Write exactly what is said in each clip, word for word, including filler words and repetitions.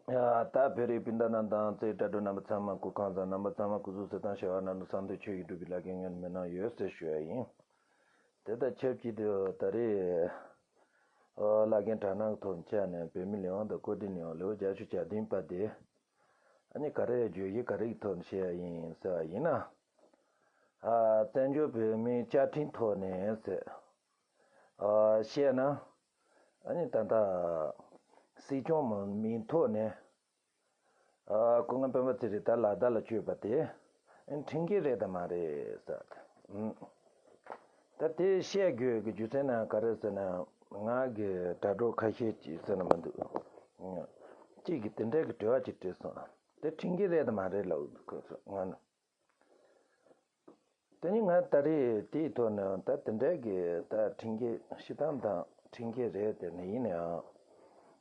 ཡ། ད་བོད་རིགས་སྤུན་ཟླ་རྣམས་དང་། བརྩེ་བའི་དགྲ་གྲོགས་རྣམ་པ་ཚང་མ་སྐུ་ཁམས་བཟང་། རྣམ་པ་ཚང་མ་སྐུ་གཟུགས་གསལ་ཐང་། བྱ་བ་སྣ་ཚོགས་བསམ་དོན་ཆོས་ཀྱི་འགྲུབ་པའི་ལག་ལེན་ཡོང་བའི་སྨོན་ལམ་ཡོད་ཟེར་ཞུ་ཡ་ཡིན། དེ་དང་ཆབས་ཅིག་ཏུ་ད་རེས་ཨོ་བླ་རྒན་གྲྭ་ནང་གི་ཐོག་ནས་བཅར་ནས། བོད་མི་ལས་དབང་དང་བཀོད་སྒྲིག་ལས་དབང་ལེའུ་བརྒྱད་ཅུ་གྱ་བདུན་པ་དེ། ཨ་ནི་ག་རེ་བརྗོད་གཞི་ག་རེ་གི་ཐོག་ནས་བཤད་ཡ་ཡིན་ཟེར་བ་ཡིན་ན། ཨ་བཙན་བྱོལ་བོད་མིའི་བཅའ་ཁྲིམས་ཐོག་ནས་ཟེར། ཨ་བཤད་ན། ཨ་ནི་ད་ལྟ་སྲིད་སྐྱོང་མིང་ཐོག་ནས། ཨ་སྐུ་ངོ་སྤེན་པ་ཚེ་རིང་ད་ལ་དྭགས་ལ་བསྐྱོད་པ་དེ་ཁྲིམས་འགལ་རེད་དམ་མ་རེད་ཟེར། ཨ་ད་དེ་བཤད་དགོས་ཀྱི་རྒྱུ་མཚན་ན་ག་རེ་ཟེར་ན། ང་གི་དྲ་གྲོགས་ཁ་ཤས་ཀྱིས་ཟེར་ན་མི་འདུག་གཅིག་གིས་དེ་འདྲའི་གི་དྲི་བ་ཅིག་དྲིས་སོང་། དེ་ཁྲིམས་འགལ་རེད་དམ་མ་རེད་ལབ་ཁོ་ཚོ་ང་ནི། དེ་ནི་ང་ད་རེས་དེའི་ཐོག་ནས་ད་དེ་འདྲའི་གི་ད་ཁྲིམས་འགལ་སྤྱིར་བཏང་དང་ཁྲིམས་འགལ་རེད། དེ་ནི་ཡིན་ནའང་།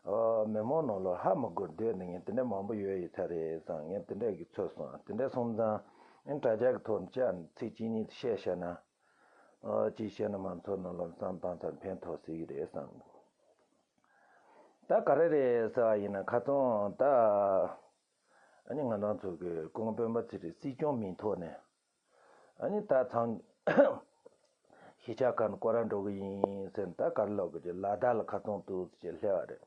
ཨོ་མི་མང་ནང་ལོགས་ཧ་མི་གོ་སྡོད་མཁན་དེ་འདྲ་མང་པོ་ཡོད་ཡོད་ས་རེད་བསམ། ངས་དེ་འདྲ་གི་ཚོད་སོང་། དེ་འདྲ་སོང་ཙང་ཨེ་དྲ་རྒྱ་གི་ཐོག་ནས་ཅིག་ཚིག་གཅིག་གཉིས་བཤད་བཤད་ན། ཨོ་ཅིག་བཤད་ན་མང་ཚོགས་ནང་ལོགས་བསམ་བཏང་ཚར་ཕན་ཐོགས་སྲིད་ཀྱི་རེད་བསམ། ད་ག་རེ་རེད་ཟེར་བ་ཡིན་ན། ཁ་སང་ད་ཨ་ནི་ང་རང་ཚོ་གི་སྐུ་ངོ་སྤེན་པ་ཚེ་རིང་སྲིད་སྐྱོང་མིང་ཐོག་ནས། ཨ་ནི་ད་ཚང་གཞིས་ཆགས་ཁག་ནས་སྐོར་ར་འགྲོ་གི་ཡིན་ཟེར། ད་ག་རེ་ལབ་གི་ཅིག་ལ་དྭགས་ལ་ཁ་སང་ཏོག་ཙམ་ཅིག་སླེབས་པ་རེད།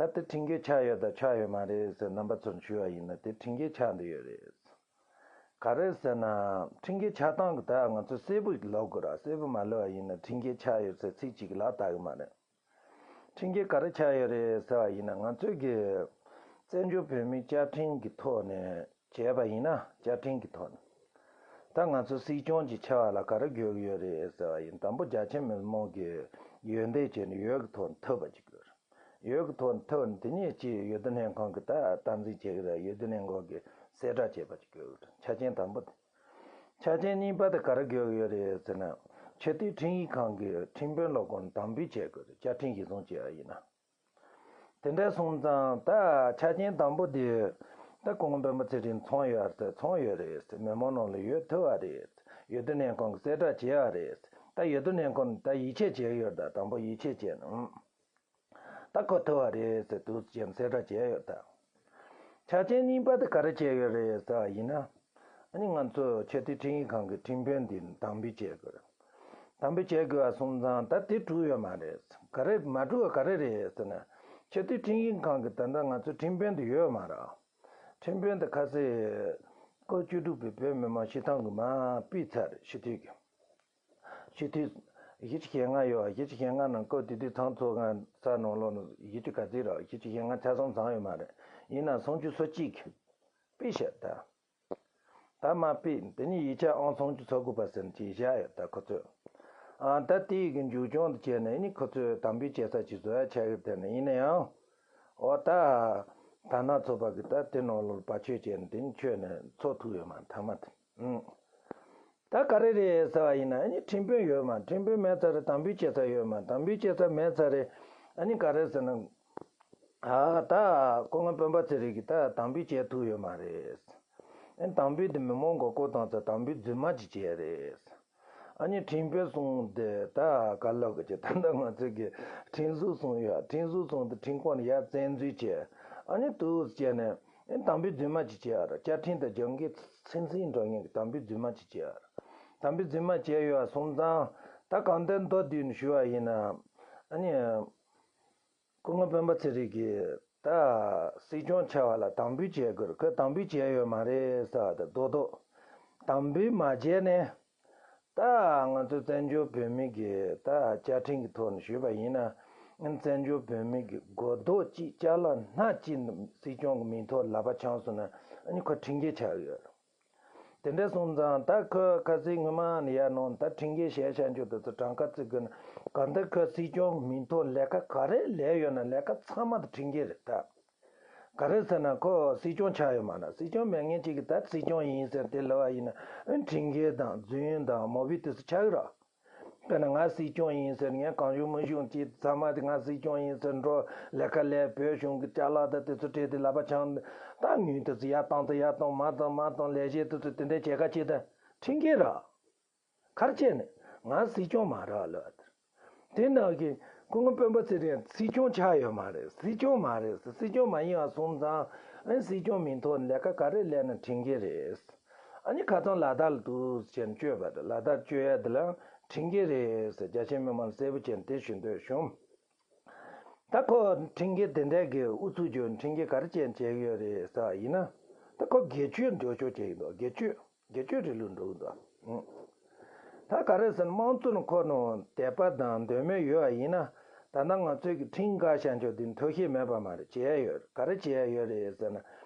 ད་དེ་ཁྲིམས་འགལ་ཆགས་ཡོད་དང་ཆགས་ཡོད་མ་རེད་ཟེར་རྣམ་པ་ཚོར་ཞུ་བ་ཡིན་ན། དེ་ཁྲིམས་འགལ་ཆགས་འདི་ཡོད་རེད། ག་རེ་ཟེར་ན། ཁྲིམས་འགལ་ཆགས་སྟངས་ཀྱི་ད་ང་ཚོ་གསལ་པོ་ལབ་དགོས་ར། གསལ་པོ་མ་ལབ་པ་ཡིན་ན་ཁྲིམས་འགལ་ཆགས་ཡོད་ཟེར་ཚིག་གཅིག་ལབ་ལྟ་གི་མ་རེད། ཁྲིམས་འགལ་ག་རེ་ཆགས་ཡོད་རེད་ཟེར་བ་ཡིན་ན། ང་ཚོའི་གི་བཙན་བྱོལ་བོད་མིའི་བཅའ་ཁྲིམས་ཀྱི་ཐོག་ནས་བྱས་པ་ཡིན་ན། བཅའ་ཁྲིམས་ཀྱི་ཐོག་ནས་ད་ང་ཚོ་སྲིད་སྐྱོང་ཅིག་ཆགས་པ་ལ་ག་རེ་དགོས་ཀྱི་ཡོད་རེད་ཟེར་བ་ཡིན། དང་པོ་རྒྱ་ཆེ་མི་མང་གི་འོས་འདེམས་བྱས་ནས་འོས་ཀྱི་ཐོག་ནས་ཐོབ་པ་ཅིག་དགོས་རེད། འོས་ཀྱི་ཐོག་ནས་ཐོབ་ནས་དེ་ནས་ཅིག་འོས་བསྡུ་ལྷན་ཁང་གི་ད་སྟངས་འཛིན་བྱེད་ཀྱི་རེད། འོས་བསྡུ་ལྷན་ཁང་གི་གསལ་བསྒྲགས་བྱས་པ་ཅིག་དགོས་ཀྱི་རེད། ཆ་རྐྱེན་དང་པོ་དེ། ཆ་རྐྱེན་གཉིས་པ་དེ་ག་རེ་དགོས་ཀྱི་ཡོད་རེད་ཟེར་ན། ཆེས་མཐོའི་ཁྲིམས་ཡིག་ཁང་གི་ཁྲིམས་དཔོན་ལ་ཁོང་དམ་འབུལ་བྱེད་དགོས་རེད། བཅའ་ཁྲིམས་གཞིར་བཟུང་བྱས་པ་ཡིན་ན། དེ་འདྲ་སོང་ཙང་ད་ཆ་རྐྱེན་དང་པོ་དེ། ད་སྐུ་ངོ་སྤེན་པ་ཚེ་རིང་ཚང་ཡོད་རེད་ཟེར། ཚང་ཡོད་རེད་ཟེར། མི་མང་ནང་ལ་འོས་ཐོབ་པ་རེད། འོས་བསྡུ་ལྷན་ཁང་གིས་གསལ་བསྒྲགས་བྱས་པ་རེད། ད་འོས་བསྡུ་ལྷན་ཁང་ནས་ད་ཡིད་ཆེས་བྱས་ཡོད། ད་དང་པོ་ཡིད་ཆེས་བྱས་ནས། ད་ཁོ་ཐོབ་པ་རེད་ཟེར་འདུག་ཅེས་གསལ་བསྒྲགས་བྱས་ཡོད་ད། ཆ་རྐྱེན་གཉིས་པ་དེ་ག་རེ་བྱས་ཡོད་རེད་ཟེར་བ་ཡིན་ན། ཨ་ནི་ང་ཚོ་ཆེས་མཐོའི་ཁྲིམས་ཡིག་ཁང་གི་ཁྲིམས་དཔོན་འདི་དམ་འབུལ་བྱེད་དགོས། དམ་འབུལ་བྱེད་དགོས་པ་སོང་ཙང་ད་དེ་གྲུབ་ཡོད་མ་རེད། ག་རེ་མ་གྲུབ་པ་ག་རེ་རེད་ཟེར་ན། ཆེས་མཐོའི་ཁྲིམས་ཡིག་ཁང་གི་ད་ལྟ་ང་ཚོ་ཁྲིམས་དཔོན་དེ་ཡོད་མ་རེད། ཁྲིམས་དཔོན་དེ་ཁ་སང་སྐབས་བཅུ་དྲུག་པའི་བོད་མི་མང་སྤྱི་བཏང་གི་མར་ཕུད་ཚར་རེད། སྤྱི་འཐུས་ཀྱི། སྤྱི་འཐུས་བཞི་བཅུ་ཞེ་ལྔ་ཡོད། བཞི་བཅུ་ཞེ་ལྔ་ནང་སྐབས་དེ་དུས་ཚང་ཚོ་ང་ས་ནང་ལོགས་ནས་བཞི་བཅུ་ག་ཚོད་རེད། བཞི་བཅུ་ཞེ་ལྔ་ཆ་ཚང་ཚང་ཡོད་མ་རེད། ཡིན་ན་སུམ་ཅུ་སོ་གཅིག་ཕུད་ཤག་ད། ད་མར་ཕུད། དེ་ནས་ཡིག་ཆ་ཨང་སུམ་ཅུ་སོ་དགུ་པ་ཟེར་ཅིག་བཞག་ཡོད་ད་ཁོ་ཚོས། ཨ་ད་དེ་ཡི་གི་མཇུག་སྐྱོང་དུ་བྱས་ནས་ནི་ཁོ་ཚོས་དམ་འབུལ་བྱེད་ས་ཅིག་བཟོ་ཡ་ཆགས་ཡོད། དེ་ནས་ཡིན་ན་ཡང་། འོ་ད་དར་ནག་ཚོགས་པ་གིས་ད་དེ་ནང་ལོགས་བར་ཆད་བྱས་ནས་དེ་ནས་ཆོད་ནས་ཚོགས་ཐུབ་ཡོད་མ་རེད། མཐའ་མ་དེ། ཨང་། ད་ག་རེ་རེད་ཟེར་བ་ཡིན་ན། ཨ་ནི་ཁྲིམས་དཔོན་ཡོད་མ། ཁྲིམས་དཔོན་མེད་ཚར་རེད། དམ་འབུལ་བྱེད་ས་ཡོད་མ། དམ་འབུལ་བྱེད་ས་མེད་ཚར་རེད། ཨ་ནི་ག་རེ་ཟེར་ན། ཨ་ད་སྐུ་ངོ་སྤེན་པ་ཚེ་རིང་གིས་ད་དམ་འབུལ་བྱེད་ཐུབ་ཡོད་མ་རེད། ཨ་ནི་དམ་འབུལ་དེ་མི་མང་མགོ་སྐོར་བཏང་ས་དམ་འབུལ་རྫུན་མ་ཅིག་བྱས་རེད། ཨ་ནི་ཁྲིམས་དཔོན་གསུམ་དེ་ད་ག་ལབ་གི་ཅིག་ད་ལྟ་ང་ཚོ་གི་ཁྲིམས་ཟུར་གསུམ་ཡོད། ཁྲིམས་ཟུར་གསུམ་དེ་ཁྲིམས་ཁང་ནས་ཡར་བཙན་འཛུལ་བྱས། ཨ་ནི་འདུག་སེ་བྱས་ནས། ཨེ་དམ་འབུལ་རྫུན་མ་ཅིག་བྱས་ཡོད་རེད། བཅའ་ཁྲིམས་དང་རྒྱབ་འགལ་ཚིག་ཚིག་འགྲོ་མཁན་གྱི་དམ་འབུལ་རྫུན་མ་ཅིག་བྱས་ཡོད་རེད། དམ་འབུལ་རྫུན་མ་བྱས་ཡོད་པ་སོང་ཙང་། ད་གང་ལྟར་མདོར་བསྡུས་ནས་ཞུ་བ་ཡིན་ན། ཨ་ནི། སྐུ་ངོ་སྤེན་པ་ཚེ་རིང་གིས་ད་སྲིད་སྐྱོང་ཆགས་པ་ལ་དམ་འབུལ་བྱས་དགོས་རེད། ཁོས་དམ་འབུལ་བྱས་ཡོད་མ་རེད་ཟེར་བ་དང་རྡོག་རྡོག་དམ་འབུལ་མ་བྱས་ནས། ད་ང་ཚོ་བཙན་བྱོལ་བོད་མི་གི་ད་བཅའ་ཁྲིམས་ཀྱི་ཐོག་ནས་ཞུས་པ་ཡིན་ན། བཙན་བྱོལ་བོད་མི་གི་མགོ་རྡོག་གཅིག་ཅ་ལག་སྣ་གཅིག་སྲིད་སྐྱོང་གི་མིང་ཐོག་ལག་པ་འཆང་སོང་ན། ཨ་ནི་ཁོ་ཁྲིམས་འགལ་ཆགས་ཡོད། དེ་འདྲ་སོང་ཙང་ད་ཁོས་ཁ་སང་སྔོན་མ་ནས་ཡར་ནང་ད་ཁྲིམས་འགལ་བྱས་བྱ་འཇུག་དེ་ཚོ་གྲངས་ཀ་བརྩི་དགོས་ན། གང་ལྟར་ཁོས་སྲིད་སྐྱོང་མིང་ཐོ་ལས་ཀ་ག་རེ་ལས་ཡོད་ན་ལས་ཀ་ཚང་མ་དེ་ཁྲིམས་འགལ་རེད་ད། ག་རེ་ཟེར་ན་ཁོ་སྲིད་སྐྱོང་ཆགས་ཡོད་མ་རེད། སྲིད་སྐྱོང་མེད་མཁན་གཅིག་གིས་ད་སྲིད་སྐྱོང་ཡིན་ཟེར་དེ་ལབ་པ་ཡིན་ན་ཁྲིམས་འགལ་དང་རྫུན་དང་མ་འོས་པ་དེ་ཚོ་ཆགས་ཀྱི་རེད། དཔེར་ན་ང་སྲིད་སྐྱོང་ཡིན་ཟེར། ངས་གང་བྱུང་མང་བྱུང་ཅིག་ཚང་མ་དེ་ང་སྲིད་སྐྱོང་ཡིན་ཟེར་འགྲོ། ལས་ཀ་ལས། བོད་གཞུང་གི་ཅ་ལག་དང་དེ་ཚོ་སྤྲད་དེ་ལག་པ་འཆང་། ད་ངོས་དེ་ཚོ་ཡར་བཏང་དང་ཡར་བཏང་། མར་བཏང་མར་བཏང་། ལས་བྱེད་དེ་ཚོ་དེ་འདྲ་བྱེད་ཁ་བྱེད་ད་ཁྲིམས་འགལ་རེད། ག་རེ་བྱས་ནས་ང་སྲིད་སྐྱོང་མ་རེད་ལབ། དེ་ནང་གི་སྐུ་ངོ་སྤེན་པ་ཚེ་རིང་སྲིད་སྐྱོང་ཆགས་ཡོད་མ་རེད། སྲིད་སྐྱོང་མ་རེད། སྲིད་སྐྱོང་མ་ཡིན་པ་སོང་ཙང་ཨ་ནི་སྲིད་སྐྱོང་མིང་ཐོག་ནས་ལས་ཀ་ག་རེ་ལས་ན་ཁྲིམས་འགལ་རེད། ཨ་ནི་ཁ་སང་ལ་དྭགས་ལ་འདུག་ཟེར་བཅོས་པ་དང་ལ་དྭགས་བཅོས་ཡ་དེ་ལ་ཁྲིམས་འགལ་རེད་ཟེར་རྒྱ་ཆེ་མི་མང་གསལ་པོ་བྱས་ནས་དེ་ཞུ་འདོད་བྱུང་། ད་ཁོ་ཁྲིམས་འགལ་དེ་འདྲ་གི་ཨུ་ཚུགས་རྒྱུ་ཁྲིམས་འགལ་ག་རེ་བྱས་བྱས་ཡོད་རེད་ཟེར་བ་ཡིན་ན། ད་ཁོ་སྒེར་གཅོད་འགྲོ་ཆོག་བྱས་ཡིན་འདུག་སྒེར་གཅོད། སྒེར་གཅོད་རིང་ལུགས་འགྲོ་གི་འདུག་ཨང་། ད་ག་རེ་ཟེར་ན་དམངས་གཙོ་ནི་ཁོ་ནང་དད་པ་དང་འདོད་མོས་ཡོད་པ་ཡིན་ན། ད་ལྟ་ང་ཚོས་ཀྱི་ཁྲིམས་འགལ་བྱ་འཇོག་འདི་འཐུས་ཤོར་མེད་པ་མ་རེད་བྱས་ཡོད། ག་རེ་བྱས་ཡོད་རེད་ཟེར་ན།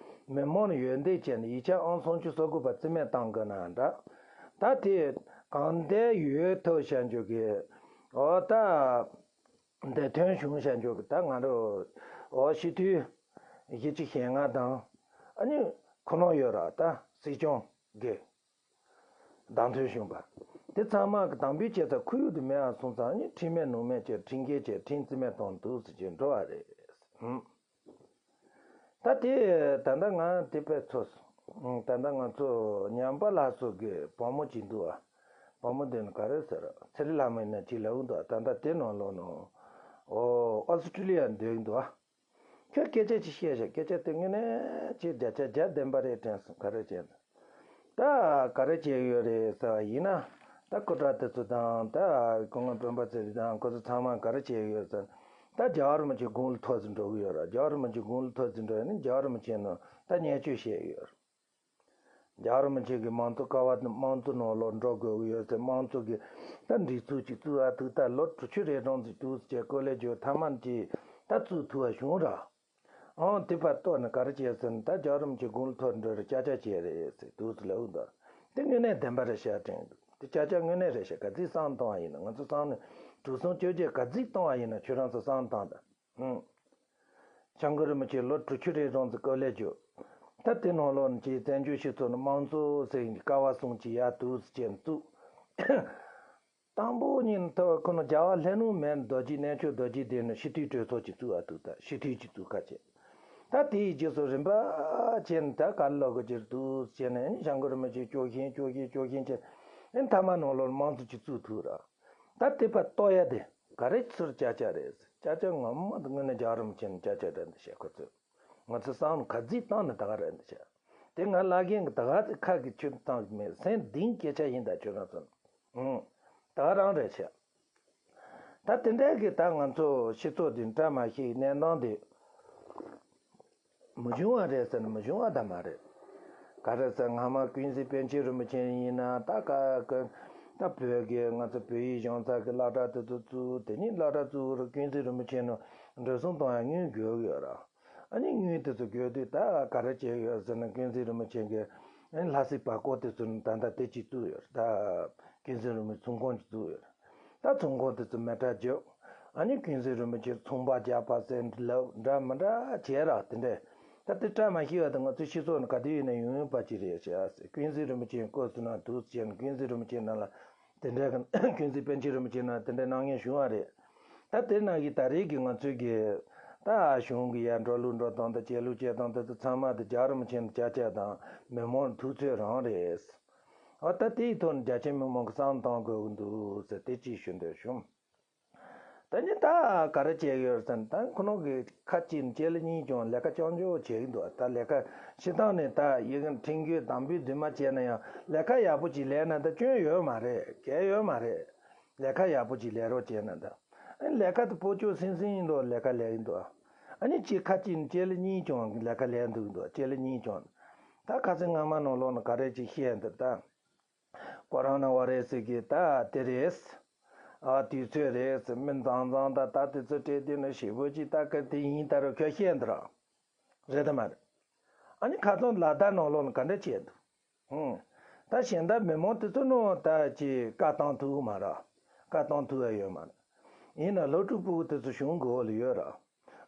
མི་མང་ནས་ཡོན་ཏན་ཅན་ཡིག་ཆ་ཨང་སུམ་ཅུ་སོ་དགུ་པ་རྩིས་མེད་བཏང་དགོས་ན་འདྲ། ད་དེ་གང་ལྟར་ཡོད་ཐུབ་བྱ་འཇོག་གི་འོ་ད། འདི་ཐོན་བྱུང་བྱ་འཇོག་གི་ད་ང་རང་འོ་སྤྱི་འཐུས་བཞི་བཅུ་ཞེ་ལྔ་དང་ཨ་ནི་ཁོ་ན་ཡོད་ར། ད་སྲིད་སྐྱོང་གི་བདམས་ཐོན་བྱུང་བ་དེ་ཚང་མ་གི་དམ་འབུལ་བྱས་ཚར། ཁོར་ཡུག་དེ་མེད་པ་སོང་ཙང་ཨ་ནི་ཁྲིམས་མེད་ལུགས་མེད་བྱས། ཁྲིམས་འགལ་བྱས། ཁྲིམས་རྩིས་མེད་བཏང་འདུག་ཟེར་གྱི་འགྲོ་བ་རེད། ཧུམ། ད་དེ་ད་ལྟ་ང་དེ་དཔེ་ཚོ། ད་ལྟ་ང་ཚོ་ཉམས་པ་ལགས་ཚོ་གི་བུ་མོ་གཅིག་འདུག་ཨ། བུ་མོ་དེ་ནི་ག་རེ་ཟེར། ཚེ་རིང་ལྷ་མོ་ཡིན་ན་གཅིག་ལབ་འདུག་ད་ལྟ་དེ་ནང་ལོགས་ནང་ཨོ་ཨོ་སི་ཀྲི་ལི་ཡ་འདུག་འདུག་ཨ། ཁྱོད་སྐད་ཆ་ཅིག་བཤད་ཤག་སྐད་ཆ་དེ་དངོས་གནས་ཅིག་བརྒྱ་ཆ་བརྒྱ་བདེན་པ་རེད་དྲན་སོང་། ག་རེ་བྱས་ན། ད་ག་རེ་བྱས་ཡོད་རེད་ཟེར་བ་ཡིན་ན། ད་སྐུ་དྲག་དེ་ཚོ་དང་ད་སྐུ་ངོ་སྤེན་པ་ཚེ་རིང་དང་ཁོ་ཚོ་ཚང་མ་ག་རེ་བྱས་ཡོད་ཟེར་ན། ད་རྒྱལ་བ་རིན་པོ་ཆེ་དགུང་ལ་མཐོ་ཙམ་འགྲོ་གི་ཡོད་ར། རྒྱལ་བ་རིན་པོ་ཆེ་དགུང་ལ་མཐོ་ཙམ་འགྲོ་ཡ་ནི་རྒྱལ་བ་རིན་པོ་ཆེ་ནང་ད་བརྙས་བཅོས་བྱས་ཡོད་ར། རྒྱལ་བ་རིན་པོ་ཆེ་གིས་དམངས་གཙོ་ཀ་བ་དམངས་གཙོ་ནང་ལོགས་འགྲོ་དགོས་ཀྱི་ཡོད་ཟེར། དམངས་གཙོ་གི་ད་སྒྲིག་འཛུགས་ཅིག་བཙུགས་ཨ་ཐུག་ད་ལོ་དྲུག་ཅུ་རེ་གྲངས་ཙམ་འདུག་ཟེར་བཀོད་ལས་བརྗོད་ཐ་མ་ཅིག་ད་བཙུགས་ཐུབ་པ་བྱུང་ར། ཨང་དེ་བར་ལྟོས་ནས་ག་རེ་བྱས་ཟེར་ན། ད་རྒྱལ་བ་རིན་པོ་ཆེ་དགུང་ལ་མཐོ་འགྲོ་རེ་ཅག་ཅག་བྱས་རེད་ཟེར་འདུག་ཟེར་ལབ་འདུག་དེ་དངོས་གནས་བདེན་པ་རེད་ཤག་དྲན་འདུག་དེ་ཅག་ཅག་དངོས་གནས་རེད་ཤག་ག་ཚིག་བསམ་བཏང་བ་ཡིན་ན། ང་ཚོ་བསམ་ནས་དྲུག་སོང་བཅོ་བརྒྱད་ག་ཚིག་བཏང་བ་ཡིན་ན་ཁྱོད་རང་ཚོ་བསམ་བཏང་དང་། ཨང་། སྐྱབས་མགོན་རིན་པོ་ཆེ་ལོ་དྲུག་ཅུ་རེ་གྲངས་ཙམ་བཀོད་ལས་བརྗོད། ད་དེ་ནང་ལོགས་ནས་ཅིག་བཙན་བྱོལ་སྤྱི་ཚོགས་ནང་དམངས་གཙོ་ཟེར་ཀ་བ་གསུམ་ཅིག་ཡར་འདུག་ཟེར་བྱས་བཙུགས། དང་པོ་ཉིད་ཐོག་ཁོ་ན་རྒྱལ་བ་ལྷ་ནུབ་མེར་རྡོ་རྗེ་རྣལ་འབྱོར་རྡོ་རྗེ་གདན་ནས་སྤྱི་འཐུས་གྲོས་ཚོགས་ཅིག་བཙུགས་ཨ་ཐུག་ད་སྤྱི་འཐུས་ཅིག་བཙུགས་ཁ་བྱས། ད་དེའི་རྗེས་སུ་རིམ་པ་བྱས་ནས་ད་ག་ལ་གོ་ཅིར་འདུག་བྱས་ནས་སྐྱབས་མགོན་རིན་པོ་ཆེ་སྐྱོ་བཞིན་སྐྱོ་བཞིན་སྐྱོ་བཞིན་བྱས་ཨེ་མཐའ་མ་ནང་ལོགས་དམངས་གཙོ་ཅིག་བཙུགས་ཐུག་ར། ད་དེ་བར་ལྟོས་ཡ་དེ་ག་རེ་ཚུར་ཅག་ཅག་རེད། ཅག་ཅག་ངོ་མ་དངོས་གནས་རྒྱལ་བ་རིན་པོ་ཆེ་ནས་ཅག་ཅག་རེད་འདི་བཤད་ཁོ་ཚོས། ང་ཚོ་བསམ་ག་ཚིག་བཏང་ནས་ད་ག་རེད་འདི་བཤད། དེ་ང་བླ་རྒན་གྱི་ད་ག་ཚིག་ཁ་གི་ཆུ་བཏང་གི་མེད། སེམས་གཏིང་སྐད་ཆ་ཡིན་ད་ཁྱོད་རང་ཚོ། ཨང་། ད་ག་རང་རེད་བཤད། ད་དེ་འདྲའི་གི་ད་ང་ཚོ་སྤྱི་ཚོགས་འདི་བཀྲ་མ་ཤིས་གནས་སྟངས་འདི་མི་བྱུང་བ་རེད་ཟེར་ན་མི་བྱུང་བ་ད་མ་རེད། ག་རེ་ཟེར་སྔ་མ་ཀུན་གཟིགས་པཎ་ཆེན་རིན་པོ་ཆེ་ཡིན་ན་ད་ག་གི་ད་བོད་ཀྱི་ང་ཚོ་བོད་ཡིག་སྦྱོང་ཚར་གི་སློབ་གྲྭ་དེ་ཚོ་བཙུགས། དེ་ནས་སློབ་གྲྭ་བཙུགས་རུ་ཀུན་གཟིགས་རིན་པོ་ཆེ་ནང་འགྲོ་སོང་གཏོང་ཡ་དངུལ་དགོས་ཀྱི་ཡོད་ར། ཨ་ནི་དངུལ་དེ་ཚོ་དགོས་དུས་ད་ག་རེ་བྱས་ཡོད་ཟེར་ན་ཀུན་གཟིགས་རིན་པོ་ཆེ་གི་ཨ་ནི་ལྷ་སའི་བར་སྐོར་དེ་ཚོ་ནི་ད་ལྟ་དེ་གཅིག་བཙུགས་ཡོད་ར། ད་ཀུན་གཟིགས་རིན་པོ་ཆེ་ཚོང་ཁང་གཅིག་བཙུགས་ཡོད་ར། ད་ཚོང་ཁང་དེ་ཚོ་མེ་སྲེག་བརྒྱབ། ཨ་ནི་ཀུན་གཟིགས་རིན་པོ་ཆེར་ཚོང་པ་རྒྱག་པ་ཟེར་ལབ་འདྲ་མི་འདྲ་བྱས་ར་དེ་འདྲས། ད་དེ་བཀྲ་མ་ཤིས་པ་དང་ང་ཚོའི་སྤྱི་ཚོགས་ནང་ག་དུས་ཡིན་ན་ཡོང་ཡོང་པ་ཅིག་རེད་ཤག་ཀུན་གཟིགས་རིན་པོ་ཆེའི་སྐོར་སུ་ན་འདུག་ཟེར་ནས་ཀུན་གཟིགས་རིན་པོ་ཆེ་ནང་ལ་དེ་འདྲས་ཀྱི་ཀུན་གཟིགས་པཎ་ཆེན་རིན་པོ་ཆེ་ནང་དེ་འདྲས་གནང་མཁན་བྱུང་བ་རེད། ད་དེ་ནང་གི་ད་རེས་ཀྱི་ང་ཚོའི་གི་ད་གཞུང་གི་ཡར་འགྲོ་ལུགས་འགྲོ་སྟངས་དང་བྱེད་ལུགས་བྱེད་སྟངས་དེ་ཚོ་ཚང་མ་དེ་རྒྱལ་བ་རིན་པོ་ཆེ་ནས་ཅག་ཅག་དང་མི་མང་ཐུགས་ཚོད་རང་རེད། ཨ་ད་དེའི་ཐོག་ནས་རྒྱ་ཆེ་མི་མང་གི་བསམ་བཏང་དགོས་ཀྱི་འདུག་ཟེར་དེ་ཅིག་ཞུ་འདོད་བྱུང་། ད་ནི་ད་ག་རེ་བྱས་ཡོད་ཟེར་ན་ད་ཁོ་ནོ་གི་ཁ་གཅིག་ནས་ལྕེ་ལ་གཉིས་ཀྱང་ལས་ཀ་རྐྱང་རྐྱང་བྱེད་ཀྱི་འདུག་ད་ལས་ཀ་སྤྱིར་བཏང་ནས་ད་ཡི་གེ་ཁྲིམས་འགལ་དམ་འབུལ་རྫུན་མ་བྱས་ན་ཡང་ལས་ཀ་ཡག་པོ་ཅིག་ལས་ན་ད་སྐྱོན་ཡོད་མ་རེད། གལ་ཡོད་མ་རེད། ལས་ཀ་ཡག་པོ་ཅིག་ལས་རོགས་བྱས་ན་ད། ཨ་ནི་ལས་ཀ་དེ་སྤོ་ཆོག་སིང་སིང་ཡིན་འདུག་ལས་ཀ་ལས་ཡིན་འདུག་ཨ་ནི་ཅིག་ཁ་གཅིག་ནས་ལྕེ་ལ་གཉིས་ཀྱང་ལས་ཀ་ལས་འདུག་འདུག་ལྕེ་ལ་གཉིས་ཀྱང་། ད་ཁ་སང་སྔ་མ་ནང་ལོགས་ནས་ག་རེ་ཅིག་བཤད་འདུག་ད། ཀོ་རོ་ན་བྷ་རེ་སི་གི་ད་དེ་རེད། ཨ་དུས་ཚོད་རེད། མི་མཛངས་མཛངས་ད་ད་དེ་ཚོ་སྤྲད་དེ་ནི་ཞེ་པོ་ཅིག་ད་ག་དེ་ཡིན་ད་རུ་ཁོས་བཤད་འདུག་ར། རེད་དམ་མ་རེད། ཨ་ནི་ཁ་སང་ལ་དྭགས་ནང་ལོགས་ནས་ག་འདྲ་བྱས་འདུག་ཧུང་། ད་གཞན་དག་མི་མང་དེ་ཚོ་ནང་ད་ཅིག་བཀའ་བཏང་ཐུབ་མ་རེད། བཀའ་བཏང་ཐུབ་ཡ་ཡོད་མ་རེད། ཡིན་ན་སློབ་ཕྲུག་ཕྲུ་གུ་དེ་ཚོ་གཞུང་གི་འོག་ལ་ཡོད་རེད།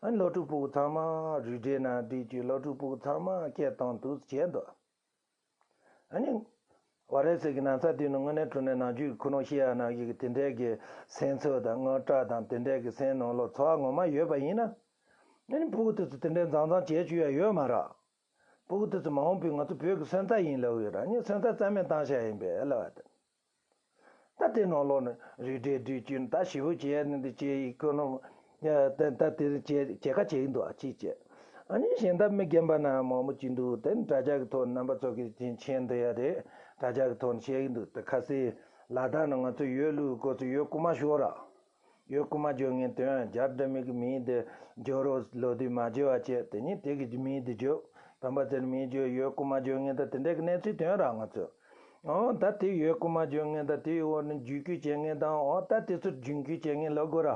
ཨ་ནི་སློབ་ཕྲུག་ཕྲུ་གུ་ཚང་མ་རུས་སྒྲིག་ནང་བསྒྲིགས་ཀྱི་སློབ་ཕྲུག་ཕྲུ་གུ་ཚང་མ་སྐད་བཏང་ཐུབ་བྱས་འདུག་ཨ་ནི་ཝ་རེ་སི་གི་ན་ཚ་དུས་ནས་དངོས་གནས་དྲང་གནས་ནམ་རྒྱུན་ཁོ་རང་བཤད་ཡ་ནང་བཞིན་གྱི་དེ་འདྲའི་གི་སེམས་ཚོར་དང་དངངས་སྐྲག་དང་དེ་འདྲའི་གི་སེམས་ནང་ལོགས་ཚོར་བ་ངོ་མ་ཡོད་པ་ཡིན་ན། ཨ་ནི་ཕྲུ་གུ་དེ་ཚོ་དེ་འདྲའི་མཛངས་མཛངས་བྱེད་བཅུག་ཡ་ཡོད་མ་རེད། ཕྲུ་གུ་དེ་ཚོ་མ་འོངས་པའི་ང་ཚོ་བོད་ཀྱི་སོན་རྩ་ཡིན་ལབ་ཡོད་ར། ངས་སོན་རྩ་རྩ་མེད་བཏང་བཞག་ཡིན་པས་ལབ་པ་དེ། ད་དེ་ནང་ལོགས་ནས་རུས་སྒྲིག་སྒྲིག་བཅུག་ད་ཞེ་པོ་བྱས་ནས་འདི་བྱས་ཡིན་ཁོ་ནོ། ད་ད་དེ་བྱས་བྱེད་ཁ་བྱེད་ཀྱི་འདུག་ཨ་ཅིག་བྱས། ཨ་ནི་གཞན་དག་མི་རྒན་པ་ན་མང་པོ་ཅིག་འདུག་དེ་ནི་དྲ་རྒྱ་གི་ཐོག་རྣམ་པ་ཚོ་གི་དེ་མཁྱེན་འདི་ཡ་རེད། དྲ་རྒྱ་གི་ཐོག་ནས་བཤད་ཀྱི་འདུག་དེ་ཁ་སའི་ལ་དྭགས་ནས་ང་ཚོ་ཡོས་བླུགས་སྐོར་ཚོ་ཡོས་རྐུ་མ་ཤོར་ར། ཡོས་རྐུ་མ་འཇོག་མཁན་དོན་རྒྱ་འདྲ་མི་གི་མིང་དེ་འཇོག་རོགས་ལོ་དུས་མ་འཇོག་བ་བྱས་དེ་ནི་དེ་གི་མིང་དེ་འཇོག་བམ་པ་ཚེ་རིང་མིང་འཇོག་ཡོས་རྐུ་མ་འཇོག་མཁན་དང་དེ་འདྲ་གི་གནས་ཚུལ་དོན་ར་ང་ཚོ། ཨོ་ད་དེ་ཡོས་རྐུ་མ་འཇོག་མཁན་དང་དེའི་འོག་ནས་འཇུག་སྐུལ་བྱེད་མཁན་དང་ཨོ་ད་དེ་ཚོ་འཇུག་སྐུལ་བྱེད་མཁན་ལབ་དགོས་ར།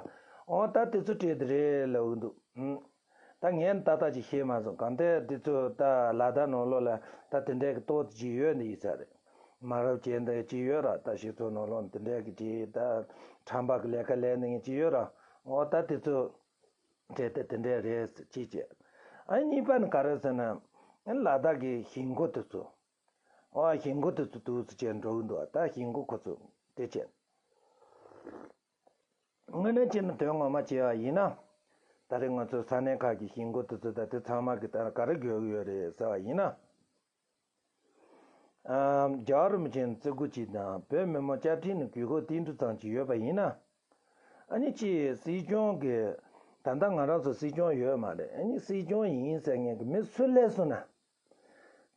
ཨོ་ད་དེ་ཚོ་སྤྲད་དེ་རེད་ལབ་གི་འདུག་ད་ངས་ཏག་ཏག་ཅིག་ཤེས་མ་སོང་གང་ལྟར་དེ་ཚོ་ད་ལ་དྭགས་ནང་ལོགས་ལ་ད་དེ་འདྲའི་གི་ཏོག་ཙམ་ཅིག་ཡོད་འདི་ཡིན་ས་རེད། མ་རབས་ཅན་འདི་ཅིག་ཡོད་ར། ད་ཞིག་ཚོ་ནང་ལོགས་དེ་འདྲའི་གི་ཅིག་ད་ཁྲམ་པ་གི་ལས་ཀ་ལས་འདི་ངས་ཅིག་ཡོད་ར། ཨོ་ད་དེ་ཚོ་བྱས་ཏེ་དེ་འདྲའི་རེད་ཅིག་བྱས། ཨ་གཉིས་པ་ནི་ག་རེ་ཟེར་ན། ལ་དྭགས་གི་ཞིང་མགོ་དེ་ཚོ། ཨོ་ཞིང་མགོ་དེ་ཚོ་དུས་ཚོད་ཅན་འགྲོ་གི་འདུག་ད་ཞིང་མགོ་ཁོ་ཚོ་དེ་བྱས། དངོས་གནས་བྱས་ན་དོན་ངོ་མ་བྱས་པ་ཡིན་ན། ད་རེས་ང་ཚོའི་ས་གནས་ཁག་གི་ཞིང་མགོ་དེ་ཚོ་དང་དེ་ཚང་མ་གི་ད་ག་རེ་དགོས་ཀྱི་ཡོད་རེད་ཟེར་བ་ཡིན་ན། ཨམ། རྒྱལ་བ་རིན་པོ་ཆེ་བརྩི་བཀུར་ཅིག་དང་བོད་མི་མང་བཅའ་ཁྲིམས་ནས་དགོས་མཁོ་ཏིལ་འབྲུ་ཙམ་ཅིག་ཡོད་པ་ཡིན་ན། ཨ་ནི་ཅིག་སྲིད་སྐྱོང་གི་ད་ལྟ་ང་རང་ཚོ་སྲིད་སྐྱོང་ཡོད་མ་རེད། ཨ་ནི་སྲིད་སྐྱོང་ཡིན་ཟེར་མཁན་གྱི་མི་སུ་སླེབས་སོང་ན།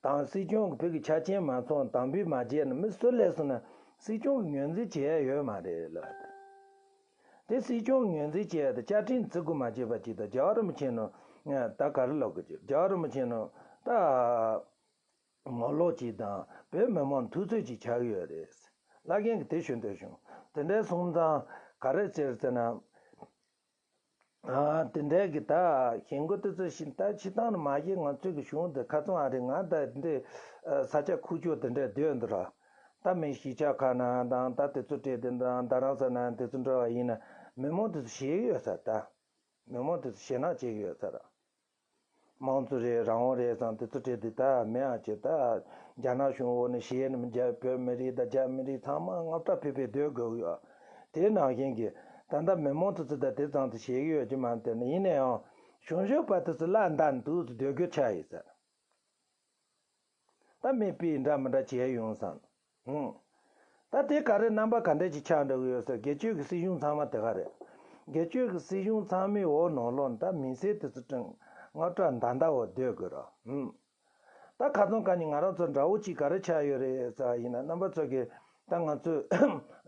དང་སྲིད་སྐྱོང་གི་བོད་ཀྱི་ཆ་རྐྱེན་མ་ཚང་དམ་འབུལ་མ་བྱས་ན་མི་སུ་སླེབས་སོང་ན་སྲིད་སྐྱོང་གི་ངོས་འཛིན་བྱེད་ཡ་ཡོད་མ་རེད་ལབ། དེ་སྲིད་སྐྱོང་གི་ངོས་འཛིན་བྱེད་ཡ་དེ་བཅའ་ཁྲིམས་བརྩི་བཀུར་མ་བྱས་པ་ཅིག་དང་རྒྱལ་བ་རིན་པོ་ཆེ་ནོ་ད་ག་རེ་ལབ་དགོས་ཀྱི་རྒྱལ་བ་རིན་པོ་ཆེ་ནོ་ད་ངོ་ལོག་ཅིག་དང་བོད་མི་མང་འཐུས་ཚོད་ཅིག་ཆགས་ཀྱི་ཡོད་རེད། བླ་རྒན་གྱིས་དེ་ཞུ་འདོད་བྱུང་། དེ་འདྲའི་སོང་ཙང་ག་རེ་ཟེར་ཟེར་ན། ཨ། དེ་འདྲའི་གི་ད་ཞིང་མགོ་དེ་ཚོ་ཞིག་ད་ཕྱི་ཐང་ནས་མ་གཞི་ང་ཚོའི་གི་གཞུང་དེ་ཁ་ཚང་ཨ་རེད། ང་ད་འདི་ས་ཆ་ཁུག་ཀྱོག་དེ་འདྲའི་སྡོད་འདུག་ར། ད་མི་གཞིས་ཆགས་ཁག་ན་དང་ད་དེ་ཚོ་སྤྲད་དེ་དང་རྡ་རམ་ས་ན་དེ་ཚོ་འགྲོ་བ་ཡིན་ན་མི་མང་དེ་ཚོ་ཞེད་ཀྱི་ཡོད་ས། ད་མི་མང་དེ་ཚོ་ཞེད་སྣང་བྱེད་ཀྱི་ཡོད་ས་ར། དམངས་གཙོ་རེད་རང་དབང་རེད་བསམ་དེ་ཚོ་སྤྲད་དེ་ད་མེད་ཨ་ཅེ་ད་རྒྱ་ནག་གཞུང་འོག་ནས་ཞེད་ནས་རྒྱ་བོད་མི་རིགས་དང་རྒྱ་མི་རིགས་ཚང་མ་དངངས་སྐྲག་ཕེབས་པའི་སྡོད་དགོས་ཀྱི་ཡོད། དེ་ནང་བཞིན་གྱི་ད་ལྟ་མི་མང་དེ་ཚོ་ད་དེ་ཙམ་དུ་ཞེད་ཀྱི་ཡོད་ཀྱི་མ་རེད། དེ་ནི་ཡིན་ན་ཡང་གཞུང་ཞབས་པ་དེ་ཚོ་ལ་འདའ་འདུག་སྡོད་དགོས་ཆགས་ཡིན་ཟེར། ད་མི་སྤུས་འདྲ་མི་འདྲ་བྱས་ཡོང་བསམ། ཧུང་། ད་དེ་ག་རེ་རྣམ་པ་ག་འདྲ་ཅིག་ཆགས་འགྲོ་གི་ཡོད་ཟེར། སྒེར་གཅོད་ཀྱི་སྲིད་གཞུང་ཚང་མ་དེ་ག་རེད། སྒེར་གཅོད་ཀྱི་སྲིད་གཞུང་ཚང་མའི་འོག་ནང་ལོགས་ད་མི་སེར་དེ་ཚོ་ཀྲང་དངངས་སྐྲག་འདའ་འདའ་འོག་སྡོད་དགོས་ར། ཧུང་། ད་ཁ་སང་ཁ་ཉིན་ང་རང་ཚོ་འདྲ་བོ་ཅིག་ག་རེ་ཆགས་ཡོད་རེད་ཟེར་བ་ཡིན་ན་རྣམ་པ་ཚོ་གིས་ད་ང་ཚོས་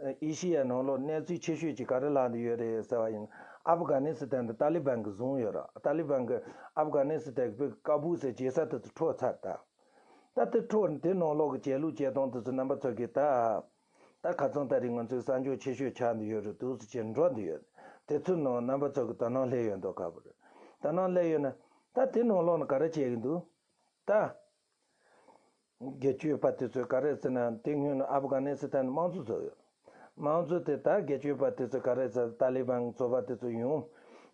ཨེ་ཤི་ཡའི་ནང་ལོགས་གནས་ཚུལ་ཆེ་ཤོས་ཅིག་ག་རེ་ལངས་བསྡད་ཡོད་རེད་ཟེར་བ་ཡིན་ན་ཨབ་གྷ་ནི་སི་ཐན་དེ་ཏཱ་ལི་བན་གྱིས་བཟུང་ཡོད་ར། ཏཱ་ལི་བན་གྱིས་ཨབ་གྷ་ནི་སི་ཐན་གྱི་བོད་ཀ་བུལ་ཟེར་བྱེད་ས་དེ་ཚོ་འཕྲོག་ཚར་ད། ད་དེ་འཕྲོག་ནས་དེ་ནང་ལོགས་ཀྱི་བྱེད་ལུགས་བྱེད་སྟངས་དེ་ཚོ་རྣམ་པ་ཚོ་གིས་ད། ད་ཁ་སང་ད་རེས་ང་ཚོའི་གསར་འགྱུར་ཆེ་ཤོས་ཆགས་འདི་ཡོད་རེད་འདུག་སེ་བྱས་འགྲོ་འདི་ཡོད། དེ་ཚོའི་ནང་རྣམ་པ་ཚོ་གིས་དོ་སྣང་སླེབས་ཡོད་མདོག་ཁ་པོ་རེད། དོ་སྣང་སླེབས་ཡོད་ན་ད་དེ་ནང་ལོགས་ནས་ག་རེ་བྱེད་ཀྱི་འདུག་ད། སྒེར་གཅོད་པ་དེ་ཚོས་ག་རེ་ཟེར་ན་དེ་སྔོན་ཨབ་གྷ་ནི་སི་ཐན་དམངས་གཙོ་བཟོས་ཡོད། དམངས་གཙོ་དེ་ད་སྒེར་གཅོད་པ་དེ་ཚོས་ག་རེ་ཟེར་ཏཱ་ལི་བན་གྱི་ཚོགས་པ་དེ་ཚོ་ཡོང་།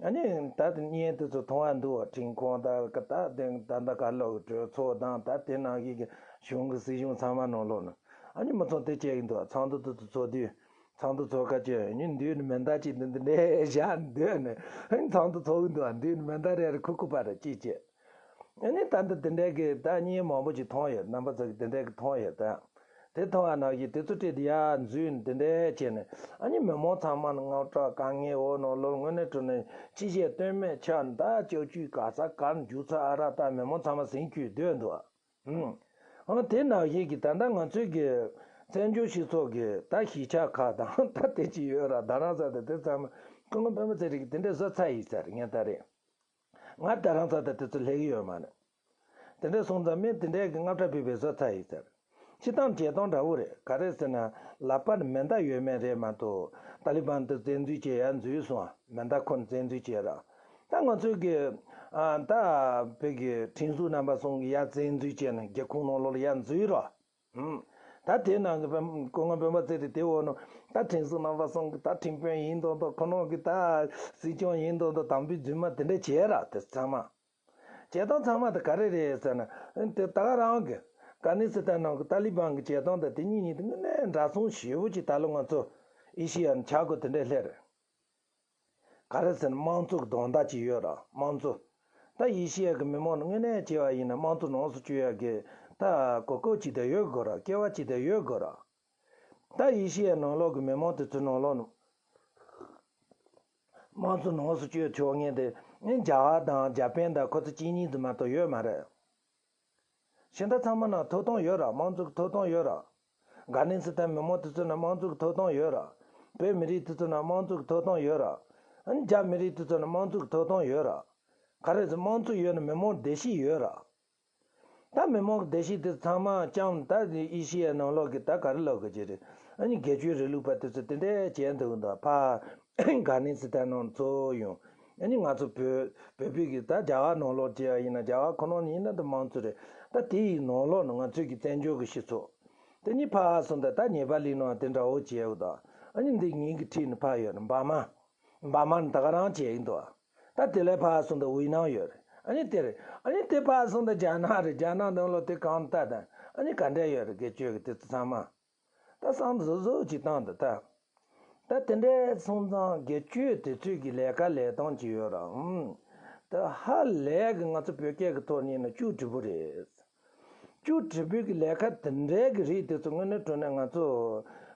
ཨ་ནི་ད་དེ་བརྙན་དེ་ཚོ་མཐོང་བ་འདུག་བ། ཁྲིམས་ཁང་དང་ད་དེ་ད་ད་ག་ལོག་གི་གྲོས་ཚོགས་དང་ད་དེ་ནང་བཞིན་གྱི་གཞུང་གི་སྲིད་གཞུང་ཚང་མ་ནང་ལོགས་ནས་ཨ་ནི་མི་ཚང་དེ་བྱེད་ཀྱི་འདུག་ཚོགས་འདུ་དེ་ཚོ་ཚོགས་དུས་ཚོགས་འདུ་ཚོགས་ཁ་ཅིག་ཨ་ནི་མདུན་ནས་མེ་མདའ་གཅིག་འདི་འདི་འདྲས་བཞག་འདུག་ནས་ཨ་ནི་ཚོགས་འདུ་ཚོགས་ཀྱི་འདུག་བ། མདུན་ནས་མེ་མདའ་རེ་རེ་ཁུག་ཁུག་པ་རེ་གཅིག་བྱས། ཨ་ནི་ད་ལྟ་དེ་འདྲའི་གི་ད་བརྙན་མང་པོ་ཅིག་མཐོང་ཡོད། རྣམ་པ་ཚོ་གི་དེ་འདྲའི་གི་མཐོང་ཡོད་ད། དེ་མཐོང་བ་ནང་བཞིན་དེ་ཚོ་སྤྲད་དེ་ཡར་འཛུལ་ནས་དེ་འདྲའི་བྱས་ནས་ཨ་ནི་མི་མང་ཚང་མ་ནི་དངངས་སྐྲག་དཀའ་ངལ་འོག་ནང་ལོགས་དངོས་གནས་དྲང་གནས་ཅི་བྱེད་གཏོལ་མེད་ཆགས་ནས་ད་སྐྱབས་བཅོལ་ག་ས་ག་ནས་རྒྱུག་ཚར་ཨ་རག་ད་མི་མང་ཚང་མ་ཟིང་སྐྱོད་སྡོད་འདུག་ཨང་། ཨང་དེ་ནང་བཞིན་གི་ད་ལྟ་ང་ཚོའི་གི་བཙན་བྱོལ་སྤྱི་ཚོགས་ཀྱི་ད་གཞིས་ཆགས་ཁག་དང་ད་དེ་ཅི་ཡོད་ར་རྡ་རམ་ས་ལ་དེ་ཚང་མ་སྐུ་ངོ་སྤེན་པ་ཚེ་རིང་གིས་དེ་འདྲ་བཟོ་ཚར་ཡིན་ས་རེད་ངས་ད་རེད། ང་རྡ་རམ་ས་ལ་དེ་ཚོ་སླེབས་ཀྱི་ཡོད་མ་རེད། དེ་འདྲ་སོང་ཙང་མི་དེ་འདྲའི་གི་དངངས་སྐྲག་ཕོག་པའི་བཟོ་ཚར་ཡིན་ཟེར། སྤྱིར་བཏང་བྱེད་སྟངས་འདྲ་བོ་རེད། ག་རེ་ཟེར་ན་ལག་པ་ནས་མེ་མདའ་ཡོད་མེད་རེད་མ་གཏོགས་ཏཱ་ལི་བན་དེ་བཙན་འཛུལ་བྱས་ཡར་འཛུལ་སོང་ང་། མེ་མདའ་ཁོ་ནས་བཙན་འཛུལ་བྱས་ར། ད་ང་ཚོའི་གི་ཨ་ད་བོད་ཀྱི་ཁྲིམས་བཟོ་རྣམ་པ་གསུམ་གྱིས་ཡར་བཙན་འཛུལ་བྱས་ནས་རྒྱལ་ཁོངས་ནང་ལོགས་ལ་ཡར་འཛུལ་ར། ཧུམ། ད་དེ་ནང་གི་སྐུ་ངོ་སྤེན་པ་ཚེ་རིང་དེ་འོག་ནང་ད་ཁྲིམས་སྲུང་རྣམ་པ་གསུམ་གི་ད་ཁྲིམས་དཔོན་ཡིན་མདོག་མདོག་ཁོ་རང་གི་ད་སྲིད་སྐྱོང་ཡིན་མདོག་མདོག་དམ་པའི་རྫུན་མ་དེ་འདྲ་བྱས་ར་དེ་ཚང་མ། བྱེད་སྟངས་ཚང་མ་དེ་ག་རེ་རེད་ཟེར་ན། དེ་ད་ག་རང་གི་ཨབ་གྷ་ནི་སི་ཐན་ནང་གི་ཏཱ་ལི་བན་གི་བྱེད་སྟངས་དང་དེ་གཉིས་གཉིས་དེ་དངོས་གནས་འདྲ་མཚུངས་ཞེ་པོ་ཅིག་ད་ལོ་ང་ཚོ་ཨེ་ཤི་ཡ་ནང་ཆགས་དགོས་དེ་འདྲས་སླེབས་རེད། ག་རེ་ཟེར་ན་དམངས་གཙོ་གི་དོན་དག་ཅིག་ཡོད་ར་དམངས་གཙོ། ད་ཨེ་ཤི་ཡ་གི་མི་མང་དངོས་གནས་བྱས་པ་ཡིན་ན་དམངས་གཙོ་ནང་སུ་བཅུག་ཡ་གི་ད་གོ་སྐབས་ཅིག་དེ་ཡོད་དགོས་ར་སྐལ་བ་ཅིག་དེ་ཡོད་དགོས་ར། ད་ཨེ་ཤི་ཡའི་ནང་ལོགས་ཀྱི་མི་མང་དེ་ཚོའི་ནང་ལོགས་ནས་དམངས་གཙོ་ནང་སུ་བཅུག་ཆོག་མཁན་དེ་ཨེ་རྒྱ་གར་དང་འཇར་པན་དང་ཁོ་ཚོ་གཅིག་གཉིས་ཙམ་མ་གཏོགས་ཡོད་མ་རེད། གཞན་དག་ཚང་མ་ནང་ཐོབ་ཐང་ཡོད་ར་དམངས་གཙོ་གི་ཐོབ་ཐང་ཡོད་ར། ཨབ་གྷ་ནི་སི་ཐན་མི་མང་དེ་ཚོ་ནང་དམངས་གཙོ་གི་ཐོབ་ཐང་ཡོད་ར། བོད་མི་རིགས་དེ་ཚོ་ནང་དམངས་གཙོ་གི་ཐོབ་ཐང་ཡོད་ར། ཨ་ནི་རྒྱ་མི་རིགས་དེ་ཚོ་ནང་དམངས་གཙོ་གི་ཐོབ་ཐང་ཡོད་ར། ག་རེ་ཟེར་དམངས་གཙོ་ཡོད་ན་མི་མང་བདེ་སྐྱིད་ཡོད་ར། ད་མི་མང་གི་བདེ་སྐྱིད་དེ་ཚང་མ་ཅང་ད་ཨེ་ཤི་ཡའི་ནང་ལོགས་ཀྱི་ད་ག་རེ་ལབ་དགོས་ཀྱི་རེད། ཨ་ནི་སྒེར་གཅོད་རིང་ལུགས་པ་དེ་ཚོ་དེ་འདྲས་བྱས་འདུག་འདུག་ཕ་ཨབ་གྷ་ནི་སི་ཐན་ནང་འཚོ་ཡོང་། ཨ་ནི་ང་ཚོ་བོད་བོད་པའི་གི་ད་རྒྱ་གར་ནང་ལོགས་བྱས་པ་ཡིན་ན་རྒྱ་གར་ཁོ་ན་ཡིན་ན་ད་དམངས་གཙོ་རེད། ད་དེ་ཡི་ནང་ལོགས་ནས་ང་ཚོའི་གི་བཙན་བྱོལ་གི་སྤྱི་ཚོགས་དེ་གཉིས་ཕར་སོང་ད་ད་ཉེ་པ་ལི་ནང་དེ་འདྲ་བོ་བྱས་འདུག་ཨ་ནི་འདི་ངེད་ཀྱི་འཁྲིས་ནས་ཕར་ཡོད་ན་འབར་མ། འབར་མ་ནི་ད་ག་རང་བྱས་ཡིན་འདུག་ད་དེ་ལས་ཕར་སོང་ད་ཝི་ནམ་ཡོད་རེད། ཨ་ནི་དེ་རེད། ཨ་ནི་དེ་ཕར་སོང་ད་རྒྱ་ནག་རེད། རྒྱ་ནག་ནང་ལོགས་དེ་གང་ལྟ་དང་ཨ་ནི་ག་འདྲ་ཡོད་རེད་སྒེར་གཅོད་ཀྱི་དེ་ཚོ་ཚང་མ། ད་བསམ་བཟོ་བཟོ་ཅིག་བཏང་ད་ད། ད་དེ་འདྲའི་སོང་ཙང་སྒེར་གཅོད་དེ་ཚོས་ཀྱི་ལས་ཀ་ལས་སྟངས་ཅིག་ཡོད་ར། ཨུམ། ད་ཧ་ལས་གི་ང་ཚོ་བོད་སྐད་ཀྱི་ཐོག་ནས་ཡིན་ན་བཅུ་དྲུག་པོ་རེད། བཅུ་དྲུག་པོའི་གི་ལས་ཀ་དེ་འདྲའི་གི་རིགས་དེ་ཚོ་དངོས་གནས་དྲང་གནས་ང་ཚོ་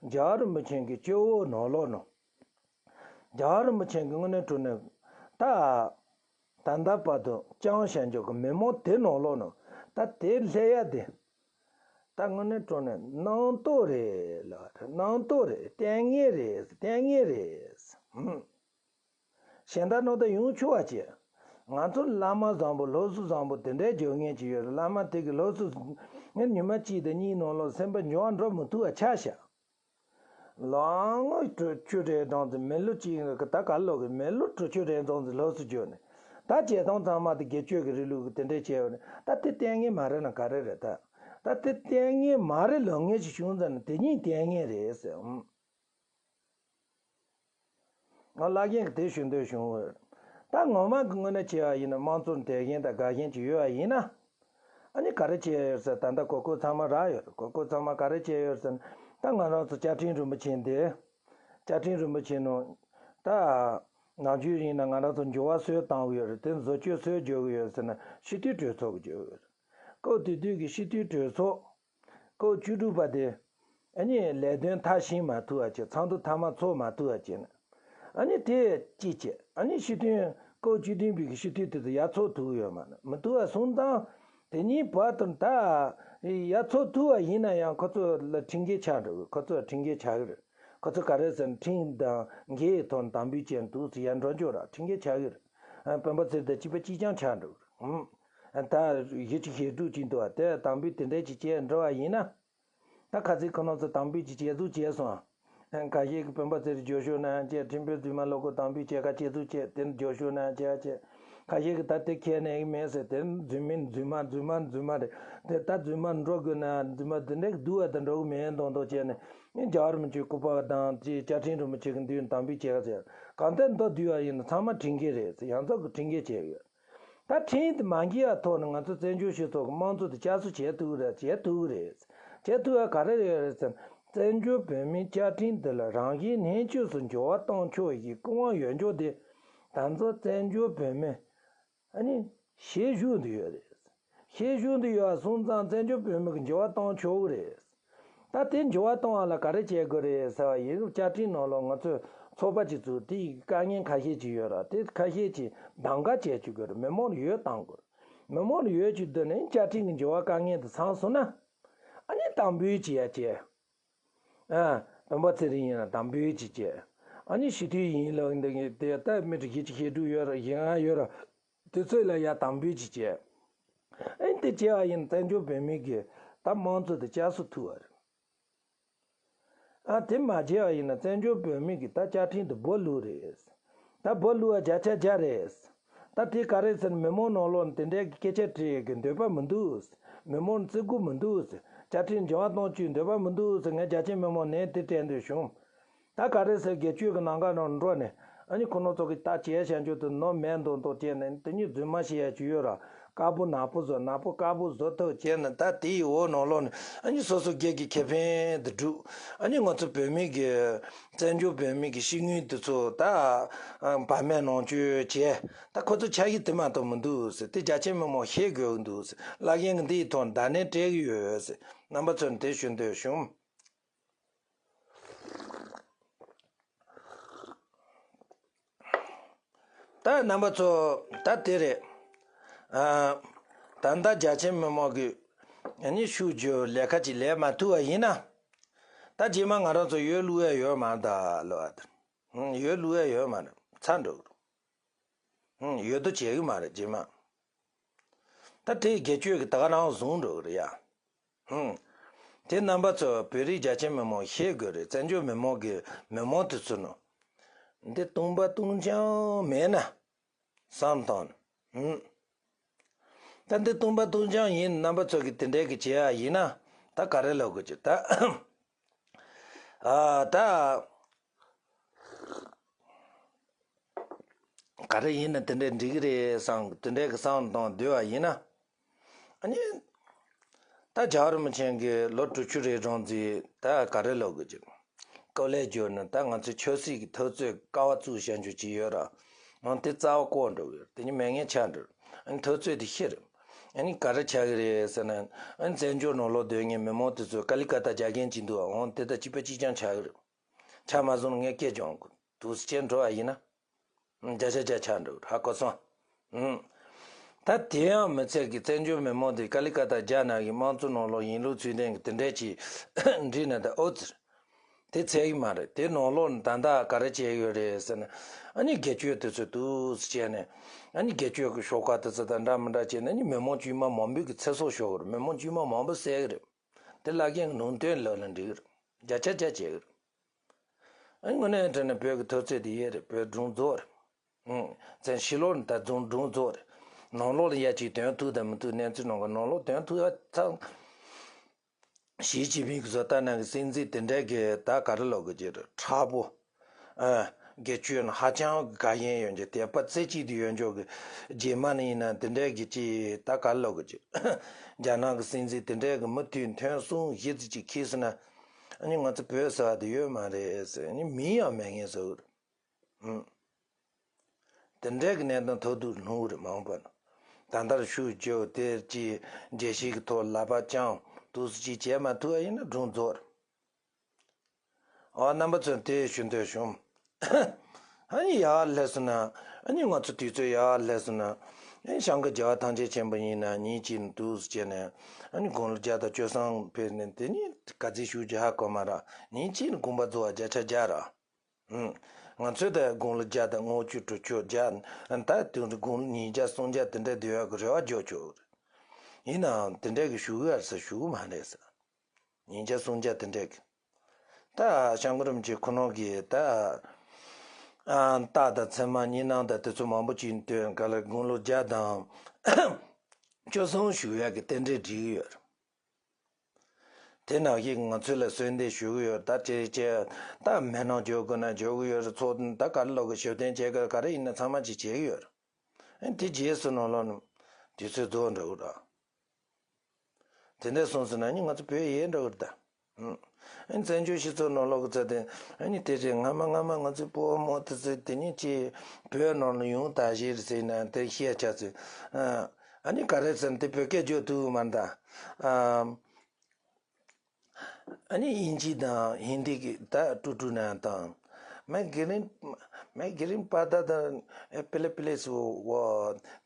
རྒྱལ་བ་རིན་པོ་ཆེ་གི་སྤྱི་བོ་ནང་ལོགས་ནང་། རྒྱལ་བ་རིན་པོ་ཆེ་གི་དངོས་གནས་དྲང་གནས་ད། ད་ལྟ་བར་དུ་བསྐྱངས་བཞག་འཇོག་གི་མི་མང་དེ་ནང་ལོགས་ནང་ད་དེ་སླེབས་ཡ་དེ། ད་དངོས་གནས་དྲང་གནས་རྣམ་རྟོག་རེད་ལ་རྣམ་རྟོག་རེད། ལྟས་ངན་རེད། ལྟས་ངན་རེད། ཧུམ། གཞན་དག་ནང་ད་ཡོང་ཆོག་པ་བྱེད། ང་ཚོ་བླ་མ་བཟང་པོ་སློབ་གསོ་བཟང་པོ་དེ་འདྲའི་སྦྱོང་མཁན་ཅིག་ཡོད་རེད། བླ་མ་དེ་གི་སློབ་གསོ་ངས་ཉི་མ་གཅིག་དང་གཉིས་ནང་ལོགས་སེམས་པ་འགྱུར་བ་འགྲོ་མི་ཐུབ་པ་ཆགས་ཤག་ལོ་ངོ་དྲུག་ཅུ་རེ་གྲངས་ཙམ་མི་ལོ་གཅིག་ད་ག་ལོ་གི་མི་ལོ་དྲུག་ཅུ་རེ་གྲངས་ཙམ་སློབ་གསོ་བརྒྱབ་ནས་ད་བྱེད་སྟངས་ཚང་མ་དེ་སྒེར་གཅོད་ཀྱི་རིང་ལུགས་ཀྱི་དེ་འདྲས་བྱས་ཡོད་ནས་ད་དེ་ལྟས་ངན་མ་རེད་ན་ག་རེ་རེད་ད། ད་དེ་ལྟས་ངན་མ་རེད་ལབ་མཁན་ཞིག་བྱུང་ཙང་ན་དེ་གཉིས་ལྟས་ངན་རེད་ཟེར། ང་བླ་རྒན་གྱི་དེ་ཞུ་འདོད་བྱུང་བས། ད་ངོ་མ་གི་དངོས་གནས་བྱས་པ་ཡིན་ན་དམངས་གཙོ་དད་མཁན་དང་དགའ་མཁན་ཅིག་ཡོད་པ་ཡིན་ན། ཨ་ནི་ག་རེ་བྱས་ཡོད་ཟེར་ད་ལྟ་གོ་སྐབས་ཚང་མ་རག་ཡོད་རེད། གོ་སྐབས་ཚང་མ་ག་རེ་བྱས་ཡོད་ཟེར་ན་ད་ང་རང་ཚོ་བཅའ་ཁྲིམས་རིན་པོ་ཆེ་འདི། བཅའ་ཁྲིམས་རིན་པོ་ཆེ་ནང་ད། ནམ་རྒྱུན་ཡིན་ན་ང་རང་ཚོ་འགྱུར་བ་སུས་བཏང་གི་ཡོད་རེད། དེ་བཟོ་བཅོས་སུས་བརྒྱབ་གི་ཡོད་ཟེར་ན་སྤྱི་འཐུས་གྲོས་ཚོགས་ཀྱིས་བརྒྱབ་ཡོད་རེད། སྐབས་དེ་དུས་ཀྱི་སྤྱི་འཐུས་གྲོས་ཚོགས། སྐབས་བཅུ་དྲུག་པ་དེ། ཨ་ནི་ལས་དོན་མཐར་ཕྱིན་མ་ཐུབ་པ་བྱས། ཚོགས་འདུ་མཐའ་མ་ཚོགས་མ་ཐུབ་པ་བྱས་ནས། ཨ་ནི་དེ་གཅིག་བྱས། ཨ་ནི་སྤྱི་མཐུན་སྐབས་བཅུ་བདུན་པའི་གི་སྤྱི་འཐུས་དེ་ཚོ་ཡར་ཚོགས་ཐུབ་ཀྱི་ཡོད་མ་རེད། མི་ཐུབ་པ་སོང་ཙང་། དེ་གཉིས་བར་དུ་ད་ཡར་ཚོགས་ཐུབ་པ་ཡིན་ན་ཡང་ཁོ་ཚོ་ལ་ཁྲིམས་འགལ་ཆགས་འགྲོ་གི། ཁོ་ཚོ་ལ་ཁྲིམས་འགལ་ཆགས་ཀྱི་རེད། ཁོ་ཚོ་ག་རེ་ཟེར་ན་ཁྲིམས་དང་འགལ་གྱི་ཐོག་ནས་དམ་འབུལ་བྱས་འདུག་ཟེར་ཡར་འགྲོ་འཇུག་ར་ཁྲིམས་འགལ་ཆགས་ཀྱི་རེད། སྤེན་པ་ཚེ་རིང་དང་གཅིག་པ་གཅིག་རྐྱང་ཆགས་འགྲོ་གི་རེད། ད་གཞི་གཅིག་ཞེ་དྲུག་ཅིག་འདུག་བ་དེ་དམ་འབུལ་དེ་འདྲས་ཅིག་བྱས་འགྲོ་བ་ཡིན་ན། ད་ཁ་སང་ཁོ་རང་ཚོ་དམ་འབུལ་ཅིག་བྱས་ཚུགས་བྱས་སོང་། ཁ་ཤས་ཀྱིས་སྤེན་པ་ཚེ་རིང་མགྱོགས་ཤོས་ན་ཡང་བྱས། ཁྲིམས་དཔོན་རྫུན་མ་བློ་དགའ་དམ་འབུལ་བྱེད་ག་བྱས་ཚུགས་བྱས། དེ་མགྱོགས་ཤོས་ན་ཡང་བྱས་བྱས། ཁ་ཤས་ཀྱིས་ད་དེ་ཁས་ལེན་གྱི་མེད་ཟེར། དེ་རྫུན་མིན་རྫུན་མ་རྫུན་མ་རྫུན་མ་རེད། དེ་ད་རྫུན་མ་འགྲོ་དགོས་ན་རྫུན་མ་དེ་འདྲ་སྡུག་པ་དང་འགྲོ་གི་མེད་མདོག་མདོག་བྱས་ནས་ངས་རྒྱལ་བ་རིན་པོ་ཆེའི་སྐུ་པར་དང་དེ་བཅའ་ཁྲིམས་རིན་པོ་ཆེ་གི་མདུན་དམ་འབུལ་བྱེད་ག་ཟེར། གང་ལྟར་མདོ་བསྡུས་པ་ཡིན་ན་ཚང་མ་ཁྲིམས་འགལ་རེད་ཟེར། ཡང་སོ་གི་ཁྲིམས་འགལ་བྱས་ཡོད། ད་ཁྲིམས་དེ་མ་འགལ་བ་ཐོག་ནས་ང་ཚོ་བཙན་བྱོལ་སྤྱི་ཚོགས་ཀྱི་དམངས་གཙོ་དེ་བསྐྱར་གསོ་བྱེད་ཐུབ་རེད། བྱེད་ཐུབ་རེད། བྱེད་ཐུབ་ཡ་ག་རེ་རེད་ཟེར་ན། བཙན་བྱོལ་བོད་མིའི་བཅའ་ཁྲིམས་འདི་ལ་རང་བཞིན་ལྷན་སྐྱེས་སུ་འགྱུར་བ་གཏོང་ཆོག་གི་སྐུ་དབང་ཡོད་འཇོག་དེ། ད་ཚོ་བཙན་བྱོལ་བོད་མི་ཨ་ནི་ཤེད་ཤུགས་འདི་ཡོད་རེད། ཤེད་ཤུགས་འདི་ཡོད་པ་སོང་ཙང་བཙན་བྱོལ་བོད་མི་གི་འགྱུར་བ་གཏོང་ཆོག་གི་རེད། ད་དེ་འགྱུར་བ་གཏོང་བ་ལ་ག་རེ་བྱེད་དགོས་རེད་ཟེར་བ་ཡིན་ན། བཅའ་ཁྲིམས་ནང་ལོགས་ང་ཚོས་ཚོགས་པ་ཅིག་བཙུགས། དེ་ཡི་དཀའ་ངལ་ཁ་ཤས་ཅིག་ཡོད་ར། དེ་ཁ་ཤས་ཅིག་གདམ་ག་བྱེད་བཅུག་དགོས་རེད། མི་མང་ལ་འོས་བཏང་དགོས་རེད། མི་མང་ལ་འོས་བཅུག་དུས་ནས་བཅའ་ཁྲིམས་ཀྱི་འགྱུར་བ་དཀའ་ངལ་དེ་ཚང་སོང་ན། ཨ་ནི་དམ་འབུལ་བྱེད་ཡ་བྱེད། ཨ། སྤེན་པ་ཚེ་རིང་ཡིན་ན་དམ་འབུལ་ཅིག་བྱས། ཨ་ནི་སྤྱི་འཐུས་ཡིན་ལབ་འདི་དེ་ལྟར་མི་གྲངས་བཞི་བཅུ་ཞེ་དྲུག་ཡོད་ར། བཞི་ལྔ་ཡོད་ར། དེ་ཚོ་ལ་ཡ་དམ་འབུལ་ཅིག་བྱས། ཨ་ནི་དེ་བྱས་པ་ཡིན་ན་བཙན་བྱོལ་བོད་མི་གི་ད་དམངས་གཙོ་དེ་བསྐྱར་གསོ་ཐུབ་པ་རེད། ཨ། དེ་མ་བྱས་པ་ཡིན་ན་བཙན་བྱོལ་བོད་མི་གི་ད་བཅའ་ཁྲིམས་དེ་སྦོ་ལུག་རེད། ད་སྦོ་ལུག་པ་བརྒྱ་ཆ་བརྒྱ་རེད། ད་དེ་ག་རེ་ཟེར་ན་མི་མང་ནང་ལོགས་ནས་དེ་འདྲའི་སྐད་ཆ་དྲི་གི་འདོད་པ་མི་འདུག། མི་མང་བརྩི་དགོས་མི་འདུག། དཔྱ་ཁྲལ་འགྱུར་བ་གཏོང་བཅུག་འདོད་པ་མི་འདུག་ཟེར། ངས་རྒྱ་ཆེ་མི་མང་ནས་དེ་དྲན་འདོད་བྱུང་། ད་ག་རེ་ཟེར། དགེ་ཆོས་ཀྱི་ནང་ག་རང་འགྲོ་ནས་ཨ་ནི་ཁོ་རང་ཚོ་གི་ད་བྱས་བྱ་འཇོག་དུ་ནོར་མེད་མདོག་མདོག་བྱས་ནས། དེ་ཉིད་རྫུན་མ་བཤད་ཡ་ཅིག་ཡོད་ར། དཀར་པོ་ནག་པོ་བཟོ། ནག་པོ་དཀར་པོ་བཟོ་ཐུབ་བྱས་ནས། ད་དེའི་འོག་ནང་ལོགས་ནས་ཨ་ནི་སོ་སོ་སྒེར་གྱི་ཁེ་ཕན་དུ་བསྒྲུབ། ཨ་ནི་ང་ཚོ་བོད་མི་གི་བཙན་བྱོལ་བོད་མི་གི་ཤེས་ཡོན་དེ་ཚོ་ད་བར་མེད་ནང་བཅོས་བྱས། ད་ཁོ་ཚོ་ཆ་ཡི་དེ་མ་གཏོགས་མི་འདུག་ཟེར། དེ་རྒྱ་ཆེ་མི་མང་ཤེས་དགོས་འདུག་ཟེར། བླ་རྒན་གྱི་འདིའི་ཐོག་བརྡ་ལན་སྤྲད་ཀྱི་ཡོད་ཟེར། རྣམ་པ་ཚོར་དེ་ཞུ་འདོད་བྱུང་། ད་རྣམ་པ་ཚོ་ད་དེ་རེད། ཨ། ད་ལྟ་རྒྱ་ཆེ་མི་མང་གིས་ཨ་ནི་ཤུགས་རྒྱབ་ལས་ཀ་ཅིག་ལས་མ་ཐུབ་པ་ཡིན་ན། ད་རྗེས་མ་ང་རང་ཚོ་ཡོད་ལུགས་ཡ་ཡོད་མ་རེད་ད་ལོ། ཨ། ད་ཡོད་ལུགས་ཡ་ཡོད་མ་རེད། ཚར་འགྲོ་གི་རེད། ཡོད་དོ་བྱེད་གི་མ་རེད་རྗེས་མ། ད་དེ་སྒེར་གཅོད་ཀྱི་ད་ག་རང་བཟུང་འགྲོ་གི་རེད་ཡ། ཧུམ། དེ་རྣམ་པ་ཚོ་བོད་རིགས་རྒྱ་ཆེ་མི་མང་ཤེས་དགོས་རེད། བཙན་བྱོལ་མི་མང་གི་མི་མང་དེ་ཚོ་ནང་འདི་སྟོང་པ་སྟོང་རྐྱང་མེད་ན་བསམ་བཏང་། ཧུམ། ད་འདི་སྟོང་པ་སྟོང་རྐྱང་ཡིན། རྣམ་པ་ཚོ་གི་དེ་འདྲའི་གི་བྱེད་ཡ་ཡིན་ན་ད་ག་རེ་ལབ་དགོས་ཀྱི་ད། ཨ། ད། ག་རེ་ཡིན་ན་དེ་འདྲས་འགྲིག་གི་རེད་བསམ། དེ་འདྲས་ཀྱི་བསམ་བཏང་སྡོད་པ་ཡིན་ན། ཨ་ནི། ད་རྒྱལ་བ་རིན་པོ་ཆེ་གིས་ལོ་དྲུག་ཅུ་རེ་གྲངས་ཙམ་ད་ག་རེ་ལབ་དགོས་ཀྱི། སྐོར་ལས་བརྒྱུད་ནས་ད་ང་ཚོའི་ཆབ་སྲིད་ཀྱི་འཐབ་རྩོད་ཀ་བ་བཙུགས་བཞག་རྒྱུ་ཅིག་ཡོད་ར། འོ་དེ་རྩ་བ་བཀོག་འགྲོ་གི་རེད། དེ་ནི་མེད་མཁན་ཆགས་འགྲོ། ཨ་ནི་འཐབ་རྩོད་དེ་ཤི་རེད། ཨ་ནི་ག་རེ་ཆགས་ཀྱི་རེད་ཟེར་ན། ཨ་ནི་བཙན་བྱོལ་ནང་ལོགས་སྡོད་མཁན་མི་མང་དེ་ཚོས་ཀ་ལི་ཀ་ཏ་རྒྱག་མཁན་ཅིག་འདུག་འོ་དེ་དང་གཅིག་པ་གཅིག་རྐྱང་ཆགས་ཀྱི་རེད། ཆ་མ་བཟུང་ན་ངས་སྐད་རྒྱག་དགོས་འདུག་ཟེར་བྱས་འགྲོ་བ་ཡིན་ན། བརྒྱ་ཆ་བརྒྱ་ཆགས་འགྲོ་ཧ་གོ་སོང་། ཨུམ། ད་དེ་ཡང་མི་ཚད་ཀྱི་བཙན་བྱོལ་མི་མང་དེ་ཀ་ལི་ཀ་ཏ་རྒྱ་ནག་གི་དམངས་གཙོ་ནང་ལོགས་ཡིན་ལུགས་ཚུལ་ལྡན་གྱི་དེ་འདྲས་ཀྱི་འདྲི་ན་ད་ཨོ་ཙི། དེ་ཚད་ཀྱི་མ་རེད། དེ་ནང་ལོགས་ནས་ད་ལྟ་ག་རེ་བྱས་ཡོད་རེད་ཟེར་ན། ཨ་ནི་སྒེར་གཅོད་དེ་ཚོ་འདུག་ཟེར་བྱས་ནས། ཨ་ནི་སྒེར་གཅོད་ཀྱི་ཤོག་ཁག་དེ་ཚོ་དང་འདྲ་མི་འདྲ་བྱས་ནས། ཨ་ནི་མི་མང་དཀྱུས་མ་མང་པོ་གི་ཚེ་སྲོག་ཤོར་གི་རེད། མི་མང་དཀྱུས་མ་མང་པོ་བསད་གི་རེད། དེ་བླ་རྒན་གྱི་ནང་དོན་ལབ་ན་འགྲིག་གི་རེད། བརྒྱ་ཆ་བརྒྱ་བྱེད་གི་རེད། ཨ་ནི་དངོས་གནས་དྲན་ན་བོད་ཀྱི་འཐབ་རྩོད་དེ་ཡོད་རེད། བོད་སྒྲུང་རྫོགས་རེད། ཨང་། བཙན་ཕྱི་ལོགས་ནས་ད་རྫོང་སྒྲུང་རྫོགས་རེད། ནང་ལོགས་ལ་ཡ་གཅིག་དོན་ཐུག་དང་མི་ཐུག་གནས་ཚུལ་ནང་གི། ནང་ལོགས་དོན་ཐུག་ཡ་ཚང་། ཞི་ཅིན་ཕིང་གི་བཟོ་ལྟ་ནང་གི་སྲིད་འཛིན་དེ་འདྲ་གི་ད་ག་རེ་ལབ་དགོས་ཀྱི་རེད། མཁྲེགས་པོ། ཨ། སྒེར་གཅོད་ནི་ཧ་ཅང་དགའ་ཞེན་ཡོད་རྒྱུ། དད་པ་རྩེ་གཅིག་ཏུ་ཡོད་རྒྱུ་གི། རྗེས་མ་ནས་ཡིན་ན་དེ་འདྲ་གི་ཅིག་ད་ག་རེ་ལབ་དགོས་ཀྱི། རྒྱ་ནག་གི་སྲིད་འཛིན་དེ་འདྲ་གི་མུ་མཐུད་ཐེངས་གསུམ་བཞི་ཙམ་ཅིག་འཁྱེར་སོང་ན། ཨ་ནི་ང་ཚོ་བོད་ཟེར་བ་དེ་ཡོད་མ་རེད་ཟེར། ཨ་ནི་མིང་ཡང་མེད་མཁན་བཟོ་གི་རེད། ཨང་། དེ་འདྲའི་གི་གནད་དོན་ཐོག་ཏུ་ལྷུང་རེད། མ་འོངས་པ་ན། ད་ལྟར་ཤུགས་རྒྱབ་དེར་གྱི་འགྲེལ་བཤད་ཀྱི་ཐོག་ལག་པ་བརྐྱངས་འདུག་སེ་ཅིག་བྱས་མ་ཐུབ་པ་ཡིན་ན་སྒྲུང་རྫོགས་རེད། ཨ། རྣམ་པ་ཚོས་དེ་ཞུ་འདོད་བྱུང་། ཨ་ནི་ཡར་སླེབས་སོང་ན། ཨ་ནི་ང་ཚོ་དུས་ཚོད་ཡར་སླེབས་སོང་ན། ཨ་ནི་བྱང་གི་རྒྱལ་བ་ཐམས་ཅད་མཁྱེན་པ་ཡིན་ན་ཉིན་གཅིག་ནས་འདུག་སེ་བྱས་ནས། ཨ་ནི་དགུང་ལོ་བརྒྱ་དང་བཅུ་གསུམ་ཕེབས་ནས། དེ་ནི་ག་ཚོད་བཞུགས་རྒྱུ་ཧ་གོ་མ་རེད། ཉིན་གཅིག་ནས་དགོངས་པ་རྫོགས་པ་བརྒྱ་ཆ་བརྒྱ་རེད། ཨང་། ང་ཚོས་ད་དགུང་ལོ་བརྒྱ་དང་ལྔ་བཅུ་དྲུག་ཅུ་བརྒྱ། ད་དུང་དགུང་ལོ་ཉིས་བརྒྱ་སུམ་བརྒྱ་དེ་འདྲ་སྡོད་ཡག་གི་རེ་བ་རྒྱག་ཆོག་གི་རེད། ཡིན་ནའང་དེ་འདྲ་གི་བཞུགས་ཡག་ས་བཞུགས་མ་རེད་ས། ཉིས་བརྒྱ་སུམ་བརྒྱ་དེ་འདྲ་གི། ད་སྐྱབས་མགོན་རིན་པོ་ཆེ་ཁོ་རང་གིས་ད། ཨ། རྟགས་དང་མཚན་མ་གཉིས་སྣང་དང་དེ་ཚོ་མང་པོ་ཅིག་སྟོན་ག་ལ། དགུང་ལོ་བརྒྱ་དང་བཅུ་གསུམ་བཞུགས་ཡག་གི་རྟེན་འབྲེལ་སྒྲིག་གི་ཡོད་རེད། དེ་ནང་བཞིན་ང་ཚོ་ལ་གསོལ་འདེབས་ཞུ་གི་ཡོད། ད་ཅེ་ཅེ་ད་མེ་ནང་འཇོག་དགོས་ན་འཇོག་གི་ཡོད་རེད། ཚོགས་ད་ག་རེ་ལབ་དགོས། ཞབས་བརྟན་བྱེད་དགོས། ག་རེ་ཡིན་ན་ཚང་མ་ཅིག་བྱེད་ཀྱི་ཡོད་རེད། ཨ། དེ་རྗེས་སུ་ནང་ལོགས་ནས་དུས་ཚོད་རྫོགས་འགྲོ་གི་རེད། དེ་འདྲ་སོང་ཟེར་ན་ནི་ང་ཚོ་བོད་ཡལ་འགྲོ་གི་རེད་ད། ཨ་ནི་བཙན་བྱོལ་སྤྱི་ཚོགས་ནང་ལོགས་ཀྱི་ཚོ་དེ། ཨ་ནི་དེ་རེད། སྔ་མ་སྔ་མ་ང་ཚོའི་སྤོ་བོ་རྨོ་དེ་ཚོས་དེ་ནི་ཅིག་བོད་ནང་ལ་ཡོང་ད་ཞེས་ཟེར་ན་དེ་བཤད་བྱ་ཚོས། ཨ། ཨ་ནི་ག་རེ་ཟེར་ན་དེ་བོད་སྐད་བརྗོད་ཐུབ་མ་རེད་ད། ཨ། ཨ་ནི་དབྱིན་ཇི་དང་ཧིན་དི་གི་ད་ཀྲུ་ཀྲུ་ན་དང་། मैं गिरिन मैं गिरिन पाता था पहले पहले से वो वो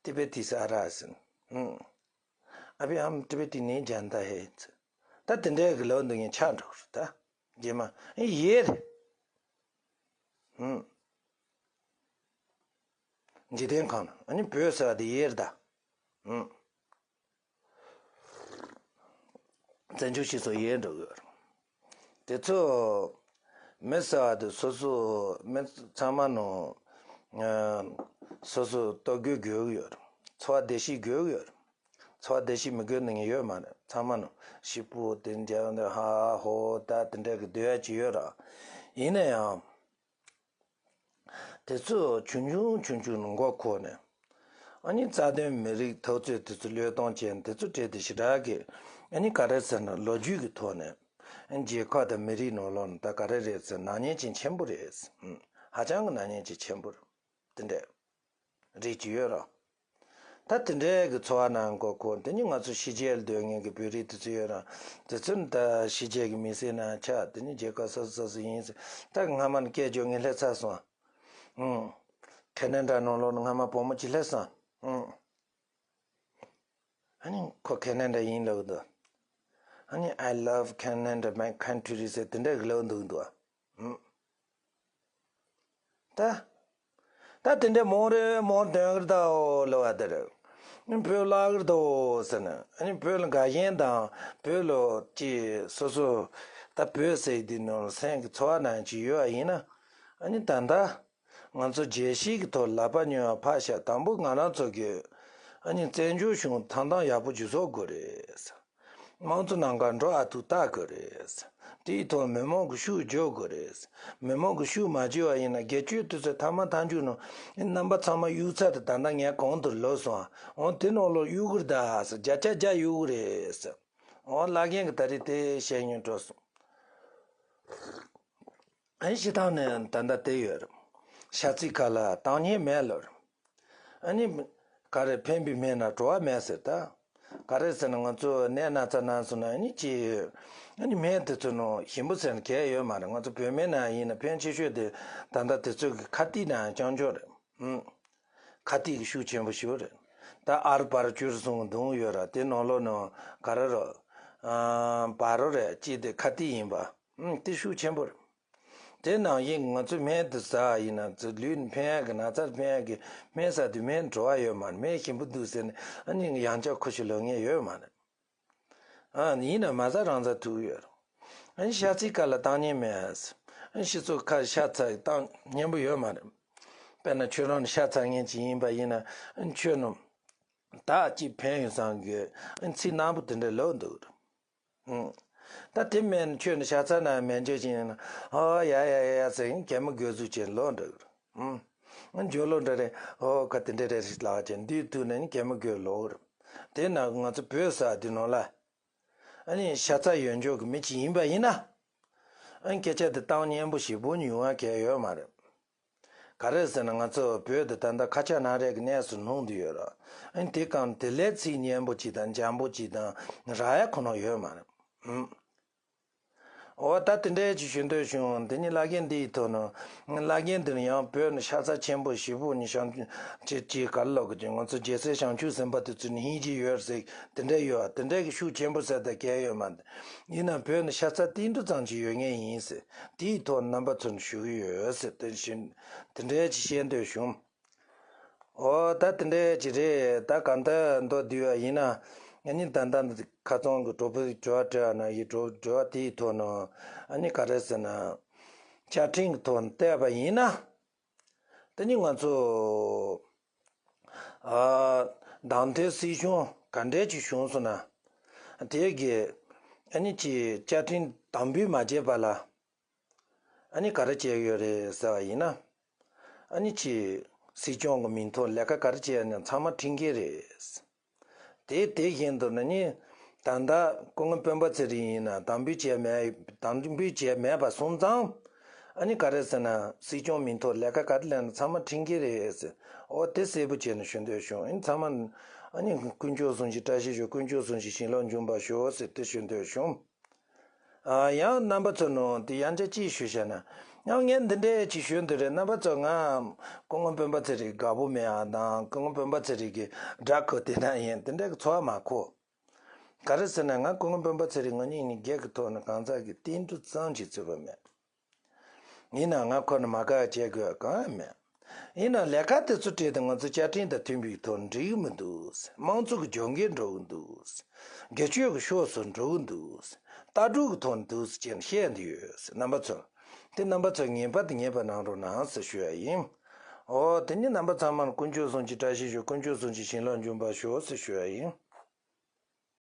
तिब्बती से आ रहा है। हम्म। अभी हम तिब्बती नहीं जानता है। ད་དེ་འདྲའི་གི་ལོ་འདི་ངས་ཆགས་འགྲོ་རེད་ད། རྗེས་མ་ཡེར། ཧུམ། འཇིག་རྟེན་ཁམས་ན་ཨ་ནི་བོད་ཟེར་བ་དེ་ཡེར་ད། ཧུམ། བཙན་བྱོལ་སྤྱི་ཚོགས་ཡེར་འགྲོ་གི་ཡོད་རེད། དེ་ཚོ་མི་ཟེར་བ་དེ་སོ་སོ་མི་ཚང་མ་ནང་སོ་སོ་ལྟོ་གོས་དགོས་ཀྱི་ཡོད་རེད། འཚོ་བ་བདེ་སྐྱིད་དགོས་ཀྱི་ཡོད་རེད། འཚོ་བ་བདེ་སྐྱིད་མི་དགོས་ནི་ཡོད་མ་རེད། ཚང་མ་ནི་ཤི་སྤུ་དེ་འཇལ་འདི་ཧ་ཧོ་ད་དེ་འདྲ་གི་སྡོད་ཡ་ཅིག་ཡོད་ར། ཡིན་ན་ཡང་། དེ་ཚོ་ཆུང་ཆུང་ཆུང་ཆུང་ནས་མགོ་འཁོར་ནས། ཨ་ནི་རྩ་དོན་མི་རིགས་འཐབ་རྩོད་དེ་ཚོ་བློས་གཏོང་བྱས་ནས་དེ་ཚོ་བྲིས་ཏེ་ཞེ་དྲག་གི། ཨ་ནི་ག་རེ་ཟེར་ན་ལོ་རྒྱུས་ཀྱི་ཐོག་ནས། ཨ་ནི་རྒྱལ་ཁབ་དང་མི་རིགས་ནང་ལོགས་ནས་ད་ག་རེ་རེད་ཟེར་ན་ནག་ཉེས་ཅན་ཆེན་པོ་རེད། ཧ་ཅང་གི་ནག་ཉེས་ཅན་ཆེན་པོ་རེད། དེ་འདྲས་རེད་ཀྱི་ཡོད་ར། ད་དེ་འདྲས་ཀྱི་འཚོ་བ་ནང་མགོ་འཁོར། དེ་ནི་ང་ཚོ་ཕྱི་རྒྱལ་སྡོད་མཁན་གྱི་བོད་རིགས་དེ་ཚོ་ཡོད་ར། དེ་ཚོ་ནི་ད་ཕྱི་རྒྱལ་གྱི་མི་སེར་ནང་ཆགས། དེ་ནི་རྒྱལ་ཁབ་སོ་སོ་སོ་སོ་ཡིན་ཟེར། ད་སྔ་མ་ནས་སྐད་རྒྱག་མཁན་སླེབས་ཚར་སོང་། ཨང་། ཁེ་ན་ཌ་ནང་ལོགས་ནས་སྔ་མ་བུ་མོ་གཅིག་སླེབས་སོང་། ཨང་། ཨ་ནི་ཁོ་ཁེ་ན་ཌ་ཡིན་ལབ་འདུག་ཨ་ནི་I love Canada, my country ཟེར་དེ་འདྲ་གི་ལབ་འདུག་འདུག་ཨ། ད། ད་དེ་འདྲ་མང་རེ་མང་དོན་གི་ད་འོ་ལབ་པ་དེ་རེད། བོད་ལ་གི་ད་འོ་ཟེར་ན། ཨ་ནི་བོད་ལ་དགའ་ཞེན་དང་བོད་ལ་ཅི་སོ་སོ་ད་བོད་ཟེར་དེ་ནང་སེམས་ཀྱི་ཚོར་བ་ནང་ཅིག་ཡོད་པ་ཡིན་ན། ཨ་ནི་ད་ལྟ་ང་ཚོ་རྒྱལ་སྤྱིའི་གི་ཐོག་ལག་པ་སྙོམས་པ་ཕར་བཞག་དང་པོ་ང་རང་ཚོ་གི་ཨ་ནི་བཙན་བྱོལ་གཞུང་ཐང་ཐང་ཡག་པོ་ཅིག་བཟོ་དགོས་རེད། དམངས་གཙོ་ནང་ཁ་འགྲོ་ཨ་ཐུག་ལྟ་དགོས་རེད། དེའི་ཐོག་མི་མང་གི་ཤུགས་རྒྱག་དགོས་རེད། མི་མང་གི་ཤུགས་མ་རྒྱག་པ་ཡིན་ན་སྒེར་གཅོད་དུས་ཚོད་ཐ་མ་ཐག་འཇུག་ནང་རྣམ་པ་ཚང་མ་གཡུག་ཚར་དུས་ད་ལྟ་ངས་གོང་དུ་ལབ་སོང་། འོ་དེ་ནང་ལོགས་གཡུག་གི་རེད་ད་ཟེར། བརྒྱ་ཆ་བརྒྱ་གཡུག་གི་རེད་ཟེར། འོ་བླ་རྒན་གྱིས་ད་རེས་དེ་བཤད་མྱོང་འགྲོ་སོང་། ཨ་ནི་སྤྱིར་བཏང་ནས་ད་ལྟ་དེ་ཡོད་རེད། ཤ་ཚའི་ཁ་ལ་བཏང་ཉེན་མེད་ལབ་རེད། ཨ་ནི། ག་རེ་ཕན་པའི་སྨན་ན་བྲོ་བ་མེད་ཟེར་ད། ག་རེ་ཟེར་ན་ང་ཚོ་ནད་ན་ཚ་ན་སོང་ན་ཨ་ནི་ཅི། ཨ་ནི་སྨན་དེ་ཚོ་ནང་ཞིམ་པོ་ཟེར་ན་གལ་ཡོད་མ་རེད། ང་ཚོ་བོད་སྨན་ན་ཡིན་ན་ཕན་ཆེ་ཤོས་དེ་ད་ལྟ་དེ་ཚོ་གི་ཁ་ཏིག་ན་རྐྱང་རྐྱང་རེད། ཨུམ། ཁ་ཏིག་གི་ཤུགས་ཆེན་པོ་ཞིག་རེད། ད་ཨར་བར་བཅུ་གསུམ་གི་བརྡུངས་ཡོད་ར། དེ་ནང་ལོགས་ནང་ག་རེ་རོ། ཨ། བ་རོ་རེད། ཅི་དེ་ཁ་ཏིག་ཡིན་པ། ཨུམ། དེ་ཤུགས་ཆེན་པོ་རེད། དེ་ནང་བཞིན་ང་ཚོས་སྨན་དེ་ཟ་ཡིན་ན་ཚོ་ལུས་ནི་ཕན་ཡག་གི་ན་ཚར་ཕན་ཡག་གི་སྨན་ཟ་དུས་སྨན་བྲོ་བ་ཡོད་མ་རེད། སྨན་ཞིམ་པོ་འདུག་ཟེར་ནས་ཨ་ནི་ཡང་བསྐྱར་ཁུ་བྱུག་ལབ་མཁན་ཡོད་མ་རེད། ཨ་ནི་ཡིན་ན་མ་ཟ་རང་ཟ་ཐུབ་ཀྱི་ཡོད་རེད། ཨ་ནི་ཤ་ཚའི་ཁ་ལ་བཏང་ཉེན་མེད། ཨ་ནི་སྤྱི་ཚོགས་ཁ་ཤ་ཚ་བཏང་ཉེན་པོ་ཡོད་མ་རེད། དཔེར་ན་ཁྱོད་རང་ནི་ཤ་ཚ་མཁན་ཅིག་ཡིན་པ་ཡིན་ན་ཨ་ནི་ཁྱོད་ནི་ད་ཅིག་ཕན་ཡོད་བསམ་གི་ཨ་ནི་ཚིག་ནག་པོ་དེ་འདྲ་ལབ་འདུག་རེད། ཨང་། ད་དེ་མིན་ཁྱོད་ནི་ཤ་ཚ་ན་སྨན་བཅོས་ཅན་ཡིན་ན། ཨོ་ཡ་ཡ་ཡ་ཡ་ཟེར་གད་མོ་དགོད་ཟུག་བྱས་ལོག་འགྲོ་གི་རེད། ཨང་། འཇོ་ལོ་འདྲ་རེད། ཨོ་ཁ་དེ་འདྲ་རེད་ལགས་ཅེས་འདི་ཐུག་ནས་ནི་གད་མོ་དགོད་ལོག་གི་རེད། དེ་ན་ང་ཚོ་བོད་ས་དེ་ནང་ལ། ཨ་ནི་ཤ་ཚ་ཡོད་འཇོག་གི་མི་ཅིག་ཡིན་པ་ཡིན་ན། ཨ་ནི་སྐད་ཆ་དེ་བཏང་སྙན་པོ་ཞེ་པོ་ཉུང་བ་གལ་ཡོད་མ་རེད། ག་རེ་ཟེར་ན་ང་ཚོ་བོད་དུ་ད་ལྟ་ཁ་ཆག་ན་རེ་གི་གནས་སུ་ལྷུང་བསྡད་ཡོད་ར། ཨ་ནི་དེ་གང་དེ་ལས་ཚིག་སྙན་པོ་ཅིག་དང་འཇམ་པོ་ཅིག་དང་རག་ཡ་ཁོ་ན་ཡོད་མ་རེད། ཨུམ། འོ་ད་དེ་འདྲའི་ཅིག་ཞུ་འདོད་བྱུང་། དེ་ནི་བླ་རྒན་འདི་ཡི་ཐོག་ནས་བླ་རྒན་འདི་ནི་ཡང་བོད་ནས་ཤ་ཚ་ཆེན་པོ་ཞེ་པོ་ནི་བྱང་ཆུབ་ཅིག་ཅིག་ག་ལ་ལོག་གི་ཅིག་ང་ཚོ་རྒྱལ་སྲས་བྱང་ཆུབ་སེམས་དཔའ་དེ་ཚོ་ནི་སྙིང་རྗེ་ཡོད་ཟེར་དེ་འདྲ་ཡོད། དེ་འདྲའི་གི་ཤུགས་ཆེན་པོ་ཟེར་ད་གལ་ཡོད་མ་རེད། ཡིན་ན་བོད་ནས་ཤ་ཚ་ཏིལ་འབྲུ་ཙམ་ཅིག་ཡོད་མཁན་ཡིན་ཟེར། དེའི་ཐོག་རྣམ་པ་ཚོར་ཞུ་གི་ཡོད་ཟེར་དེ་བཞིན་དེ་འདྲའི་ཅིག་བཤད་འདོད་བྱུང་། འོ་ད་དེ་འདྲའི་ཅིག་རེད། ད་གང་ལྟར་མདོར་བསྡུས་པ་ཡིན་ན། ཨ་ནི་ད་ལྟ་ཁ་སང་གི་གྲོགས་པོའི་དྲི་བ་དྲི་བ་ན་ཡི་དྲི་དྲི་བ་དེའི་ཐོག་ནས་ཨ་ནི་ག་རེ་ཟེར་ན། བཅའ་ཁྲིམས་ཀྱི་ཐོག་ནས་བལྟས་པ་ཡིན་ན། དེ་ནི་ང་ཚོ་ཨ་དང་དེ་སྲིད་སྐྱོང་ག་འདྲས་ཅིག་བྱུང་སོང་ན། དེ་གི་ཨ་ནི་ཅིག་བཅའ་ཁྲིམས་དམ་འབུལ་མ་བྱས་པ་ལ་ཨ་ནི་ག་རེ་བྱས་ཡོད་རེད་ཟེར་བ་ཡིན་ན། ཨ་ནི་ཅིག་སྲིད་སྐྱོང་གི་མིང་ཐོག་ལས་ཀ་ག་རེ་བྱས་ཡོད་ན་ཚང་མ་ཁྲིམས་འགལ་རེད། དེ་དེ་བཞིན་དུ་ནི་ནི། ད་ལྟ་སྐུ་ངོ་སྤེན་པ་ཚེ་རིང་ཡིན་ན་དམ་འབུལ་བྱས་མེད་དམ་འབུལ་བྱས་མེད་པ་སོང་ཙང་། ཨ་ནི་ག་རེ་ཟེར་ན་སྲིད་སྐྱོང་མིང་ཐོག་ལས་ཀ་ག་རེ་ལས་ན་ཚང་མ་ཁྲིམས་འགལ་རེད་ཟེར། འོ་དེ་གསལ་པོ་བྱས་ནས་ཞུ་འདོད་བྱུང་། ཨ་ནི་ཚང་མ། ཨ་ནི་དཀོན་མཆོག་གསུམ་གྱི་བཀྲ་ཤིས་ཤོག་དཀོན་མཆོག་གསུམ་གྱི་བྱིན་རླབས་འབྱུང་བར་ཤོག་ཟེར་དེ་ཞུ་འདོད་བྱུང་། ཨ་ཡང་རྣམ་པ་ཚོ་ནང་དེ་ཡང་བསྐྱར་ཅིག་ཞུས་བྱས་ན། ཡང་ངས་འདི་འདྲའི་ཅིག་ཞུ་འདོད་རེད། རྣམ་པ་ཚོ་ང་སྐུ་ངོ་སྤེན་པ་ཚེ་རིང་དགའ་པོ་མེད་ཨ་དང་སྐུ་ངོ་སྤེན་པ་ཚེ་རིང་གི་དགྲ་ཁོ་དེ་ན་ཡིན་དེ་འདྲའི་གི་ཚོར་བ་མ་འཁོར། ག་རེ་ཟེར་ན་ང་སྐུ་ངོ་སྤེན་པ་ཚེ་རིང་ང་གཉིས་ནི་སྒེར་གྱི་ཐོག་ནས་གང་ཟག་གི་བསྟེན་གྲུབ་ཙམ་ཅིག་བརྩི་བ་མེད། ཡིན་ན་ང་ཁོ་ནི་མ་དགའ་བྱེད་དགོས་གང་ཡང་མེད། ཡིན་ན་ལས་ཀ་དེ་ཚོ་བྲིས་ཏེ་ང་ཚོ་བཅའ་ཁྲིམས་དང་མཐུན་པའི་ཐོག་འགྲིག་གི་མི་འདུག་དམངས་གཙོ་གི་ལྗོངས་འགན་འགྲོ་གི་འདུག་སྒེར་གཅོད་ཀྱི་ཕྱོགས་སུ་འགྲོ་གི་འདུག་ལྟ་གྲུབ་ཀྱི་ཐོག་འདུག་ཅེས་བཤད་འདི་ཡོད། རྣམ་པ་ཚོ། དེ་རྣམ་པ་ཚོ་ངེས་པར་དུ་ངེས་པ་གནང་རོགས་གནང་ཟེར་ཞུ་ཡ་ཡིན། འོ་དེ་ནི་རྣམ་པ་ཚང་མར་དཀོན་མཆོག་གསུམ་གྱི་བཀྲ་ཤིས་ཤོག་དཀོན་མཆོག་གསུམ་གྱི་བྱིན་རླབས་འབྱུང་བར་ཤོག་ཟེར་ཞུ་ཡ་ཡིན།